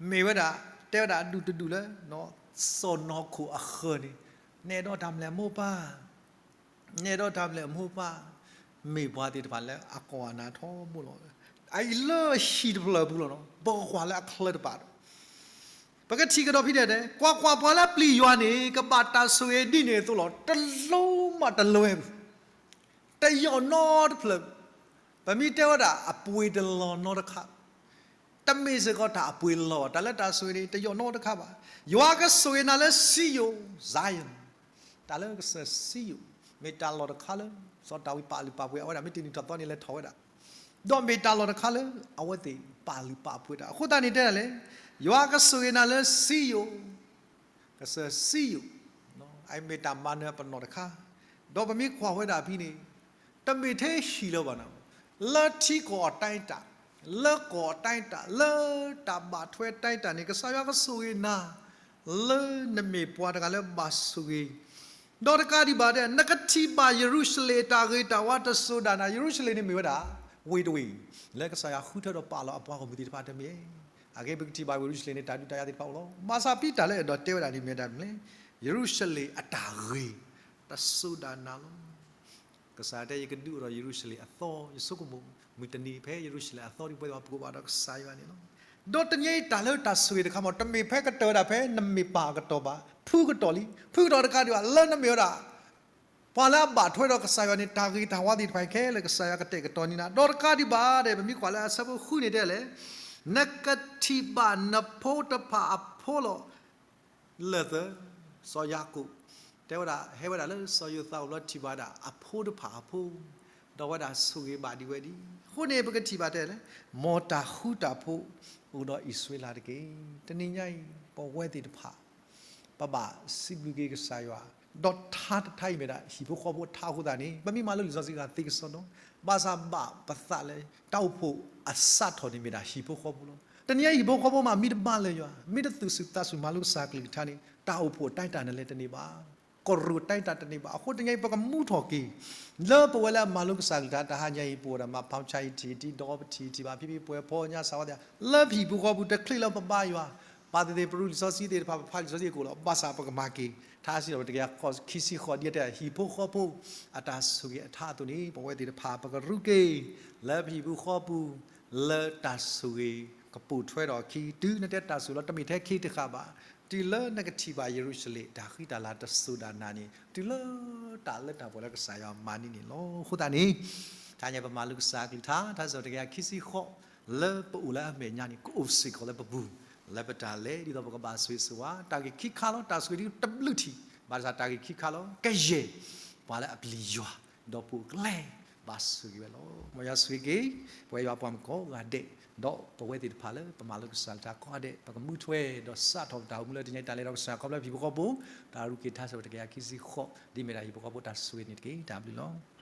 မ့ၢ်ဝဲဒၣ် တဲဝဲဒၣ်အဒူၣ်တဒူၣ်လၢ စီၢ်နီၤခိၣ်အဃၢၤန့ၣ်, နအဲၣ်ဒိးတၢ်မနုၤလဲၣ်မိၢ်ပၢ် နအဲၣ်ဒိးတၢ်မနုၤလဲၣ်မိၢ်ပၢ်, မ့ၢ်ပှၤသ့ၣ်တဖၣ်လၢအကိးအနၢ်ထီဘိလီၤ. အအံၤလၢဟံၣ်တဖျၢၣ်ပူၤလီၤနီၤ, ပကကွၢ်လၢအချၢတဖၣ်ဒီး, ပကထံၣ်ကဒီးဖဲန့ၣ်တဲ, ကွၢ်ကွၢ်, ပှၤလၢပျံၤယွၤန့ၣ် ကဘၣ်တၢ်ဆိၣ်ဂ့ၤဒ်န့ၣ်အသိးလီၤ. တလိၣ်မးတလွဲဘၣ်, တယီၢ်နီတဖျၢၣ်, ပမ့ၢ်တဲဝဲဒၣ်အပှ့ၤတလီၢ်နီတခါ တမ့ၢ်စ့ၢ်ကီးတၢ်အပှ့ၤလီၢ်ဘၣ်, တၢ်လၢတၢ်ဆိၣ်ဂ့ၤန့ၣ် တယီၢ်နီတခါဘၣ်. ယွၤကဆိၣ်ဂ့ၤနၤလၢစံယိၣ်, Zion, တၢ်လၢကစၢၢ်စံယိၣ်, မ့ၢ်တၢ်လီၢ်တခါလၢ စီၤဒၤဝံးပာ်လုၢ်ပာ်ပှ့ၤအဝဲဒၣ် မ့ၢ်တနံၤထီၣ်သီန့ၣ် လဲၤထီၣ်ဝဲဒၣ်, ဒီးမ့ၢ်တၢ်လီၢ်တခါလၢ အဝဲသ့ၣ်ပာ်လုၢ်ပာ်ပှ့ၤတၢ်. အဃိသတးန့ၣ်တဲဒၣ်လဲၣ်, ယွၤကဆိၣ်ဂ့ၤနၤလၢစံယိၣ် ကစၢၢ်စံယိၣ်, အမ့ၢ်တၢ်မၤနၢၤပနီၣ်တခါ, ဒီးပမ့ၢ်ကွၢ်ဝဲဒၣ်ဖဲန့ၣ်, တမ့ၢ်ထဲဟံၣ်လၢၤဘၣ်နၤ, လၢထံကီၢ်အတၢ်တၢ်, လၢကီၢ်အတၢ်တၢ်, လၢတၢ်ဘၣ်ထွဲတၢ်တၢ်န့ၣ် ကစၢ်ယွၤကဆိၣ်ဂ့ၤနၤ, လၢနမ့ၢ်ပှၤတဂၤလၢဘၣ်ဆိၣ်ဂ့ၤ ဒီးတကးဒံးဘၣ်တဲ နကထံၣ်ဘၣ်ယရူၤၡလ့ၣ်အတၢ်ဂ့ၤတၢ်ဝါတစိၤဒၣ်နၤ, ယရူၤၡလ့ၣ်န့ၣ်မ့ၢ်ဝဲဒၣ် ဝ့ၢ်တဝ့ၢ် လၢကစၢ်ယွၤဃုထၢဒီးပာ်လီၤအပှၤဂီၢ်မုၢ်သ့ၣ်တဖၣ်တမ့ၢ်ဧါ. အဂ့ၢ်ပကထံၣ်ဘၣ်ဝ့ၢ်ယရူၤၡလ့ၣ်န့ၣ် တၢ်ဒုးတၢ်ယၤသ့ၣ်တဖၣ်အိၣ်လီၤ. ဘၣ်ဆၣ်ဖဲတၢ်လၢအဲၣ်ဒိးတဲဝဲဒၣ်န့ၣ်မ့ၢ်ဝဲဒၣ်မနုၤလဲၣ်, ယရူၤၡလ့ၣ်အတၢ်ဂ့ၤ တစိၤဒၣ်နၤလီၤ. ကစၢ်တဲ ယကဒုးအိၣ်ဒီးယရူၤၡလ့ၣ်အသီ, ယဆိကမိၣ် မုၢ်တနံၤဖဲယရူၤၡလ့ၣ်အသီဒ်ပဝဲသ့ၣ်ပကိးဘၣ်ဒီးကစၢ်ယွၤန့ၣ်လီၤ. ဒီးတနံၤအံၤတၢ်လၢတၢ်ဆိၣ်ဂ့ၤတခါမ့ၢ် တမ့ၢ်ဖဲကတၢၢ်ဝဲဒၣ်ဖဲနမ့ၢ်ပၢ်အကတီၢ်ဘၣ်, ဖုကတီၢ်လံ, ဖုကတီၢ်တကးဒံးဘၣ် လၢနမ့ၢ်ဝဲဒၣ် ပှၤလၢအဘၣ်ထွဲဒီးကစၢ်ယွၤန့ၣ် တၢ်ဂ့ၤတၢ်ဝါသ့ၣ်တဖၣ်ခဲလၢာ် ကစၢ်ယွၤကတဲာ်ကတီၤန့ၢ်နၤ, ဒီးတကးဒံးဘၣ်ဒီး ပမ့ၢ်ကွၢ်လၢအဆၢဖိဃုန့ၣ်တဲလဲၣ်, နကထံၣ်ဘၣ်နဖိတဖၣ်အဖိလီၤ. လၢာ်သၢ, စီၤယၤကိာ် တဲဝဲဒၣ် ဟဲဝဲဒၣ်လၢစီၤယိၤသးအိၣ်ဘျီ ထံၣ်ဘၣ်ဝဲဒၣ်အဖိတဖၣ်အဖိ, ဒီးဝဲဒၣ်ဆိၣ်ဂ့ၤဘၣ်ဒံးဝဲဒံး. အဃိန့ၣ် ပကထံၣ်ဘၣ်တဲလဲၣ်, မ်တၢ်ဃူတၢ်ဖိးအိၣ်ဒီးအံၣ်စရ့လးတက့ၢ်. တနံၤညါအံၤ ပဝဲသ့ၣ်တဖၣ် ပဘၣ်စံးဘျုးက့ၤကစၢ်ယွၤ ဒီးထါတထါအံၤမ့ၢ်ဒၣ်ဟံၣ်ဖိဃီဖိအထါအဃိသတးန့ၣ် ပမ့ၢ်မၤလိလံာ်စီဆှံဂ့ၤသ့ကစီဒီ, ဘၣ်ဆၣ်ဘၣ်ပသးလၢ တၢ်အိၣ်ဖှိၣ်အစးထီၣ်န့ၣ်မ့ၢ်ဒၣ်ဟံၣ်ဖိဃီဖိလီၤ. တနံၤညါဟံၣ်ဖိဃီဖိမ့ၢ်မ့ၢ်တဘၣ်လၢယွၤ မ့ၢ်တသူၣ်စူၤသးစူၤမၤလိကစၢ်ကလုၢ်ကထါန့ၣ် တၢ်အိၣ်ဖှိၣ်အတိုင်းအတာန့ၣ်လဲၣ်တန့ၢ်ဘၣ်, ကရူၢ်အတိုင်းအတာတန့ၢ်ဘၣ်. အဃိတနံၤညါအံၤ ပကမူထီၣ်က့ၤ လၢပဝဲလၢအမၤလိကစၢ်ကလုၢ်ကထါ တဟါညါအံၤ ပအိၣ်ဒီးမၤဖီဆါအံၤထံၣ်အံၤ ဒီးပထံၣ်ထံၣ်ဘၣ်ဖံဖံပှဲၤဖီညါစးဝါသ့ၣ် လၢပဟံၣ်ဖိဃီဖိတချုးလၢပဘါယွၤ, ပာ်သ့ၣ်သ့ၣ်ပရူးလံာ်စီဆှံသ့ၣ်တဖၣ် ပဖးလံာ်စီဆှံအကိာ်လီၤ. ဘၣ်ဆၣ်ပကမၤက့ၤ ထါစံးထီၣ်ပတကယၤခံဆံဃိး ဒ်အတဲ ဟံၣ်ဖိဃီဖိအတၢ်ဆိၣ်ဂ့ၤအထါအသိးန့ၣ် ပဝဲသ့ၣ်တဖၣ် ပကရူးက့ၤ လၢပဟံၣ်ဖိဃီဖိ လၢတၢ်ဆိၣ်ဂ့ၤကပိာ်ထွဲထီၣ်အခံ တုၤနတဲတၢ်ဆိၣ်ဂ့ၤလီၤ တမ့ၢ်ထဲခံတဃၣ်ဘၣ်, တုၤလၢနကထံၣ်ဘၣ်ယရူၤၡလ့ၣ် တၢ်ဃံတၢ်လၤတစိၤဒၣ်နၤန့ၣ် တုၤလၢတၢ်လၢတၢ်ပှဲၤလၢကစၢ်ယွၤမၤန့ၢ်န့ၣ်လီၤ. အဃိသတးန့ၣ် တဟါညါပမၤလိကစၢ်ကလုၢ်ကထါ ထါစံးထီၣ်ပတကယၤခံဆံဃိး လၢပအိၣ်လၢအမဲာ်ညါန့ၣ် ကအိၣ်စ့ၢ်ကီးလၢပပူၤ လၢပတၢ်လဲၤ ဒ်သိးပကဘၣ်ဆိၣ်ဂ့ၤဆိၣ်ဝါ တၢ်ဂ့ၢ်ခံခါလီၤ. တၢ်ဆိၣ်ဂ့ၤဒ်တဘျုးထံၣ် ဘၣ်ဆၣ်တၢ်ဂ့ၢ်ခံခါလီၤ ကယဲၢ် ပှၤလၢအပျံၤယွၤ ဒီးပိာ်ကျဲ ဘၣ်ဆိၣ်ဂ့ၤဝဲလီၤ. မ်ယွၤဆိၣ်ဂ့ၤက့ၤ ပဝဲယွၤပှၤမုၣ်ကိးဂၤဒဲး ဒီးပဝဲသ့ၣ်တဖၣ်လၢပမၤလိကစၢ်ကလုၢ်ကထါ ကိးဂၤဒဲး ပကမူထွဲ ဒီးစးထီၣ်ပတၢ်အိၣ်မူလၢတနံၤညါအံၤ တၢ်လဲၤဒီးကစၢ်ယွၤခီဖျိဟံၣ်ဖိဃီဖိ တၢ်ရူးက့ၤထါစံးထီၣ်ပတကယၤခံဆံဃိး ဒ်အမ့ၢ်ဒၣ်ဟံၣ်ဖိဃီဖိတၢ်ဆိၣ်ဂ့ၤန့ၣ်တက့ၢ်. တၢ်ဘျုးလီၤ.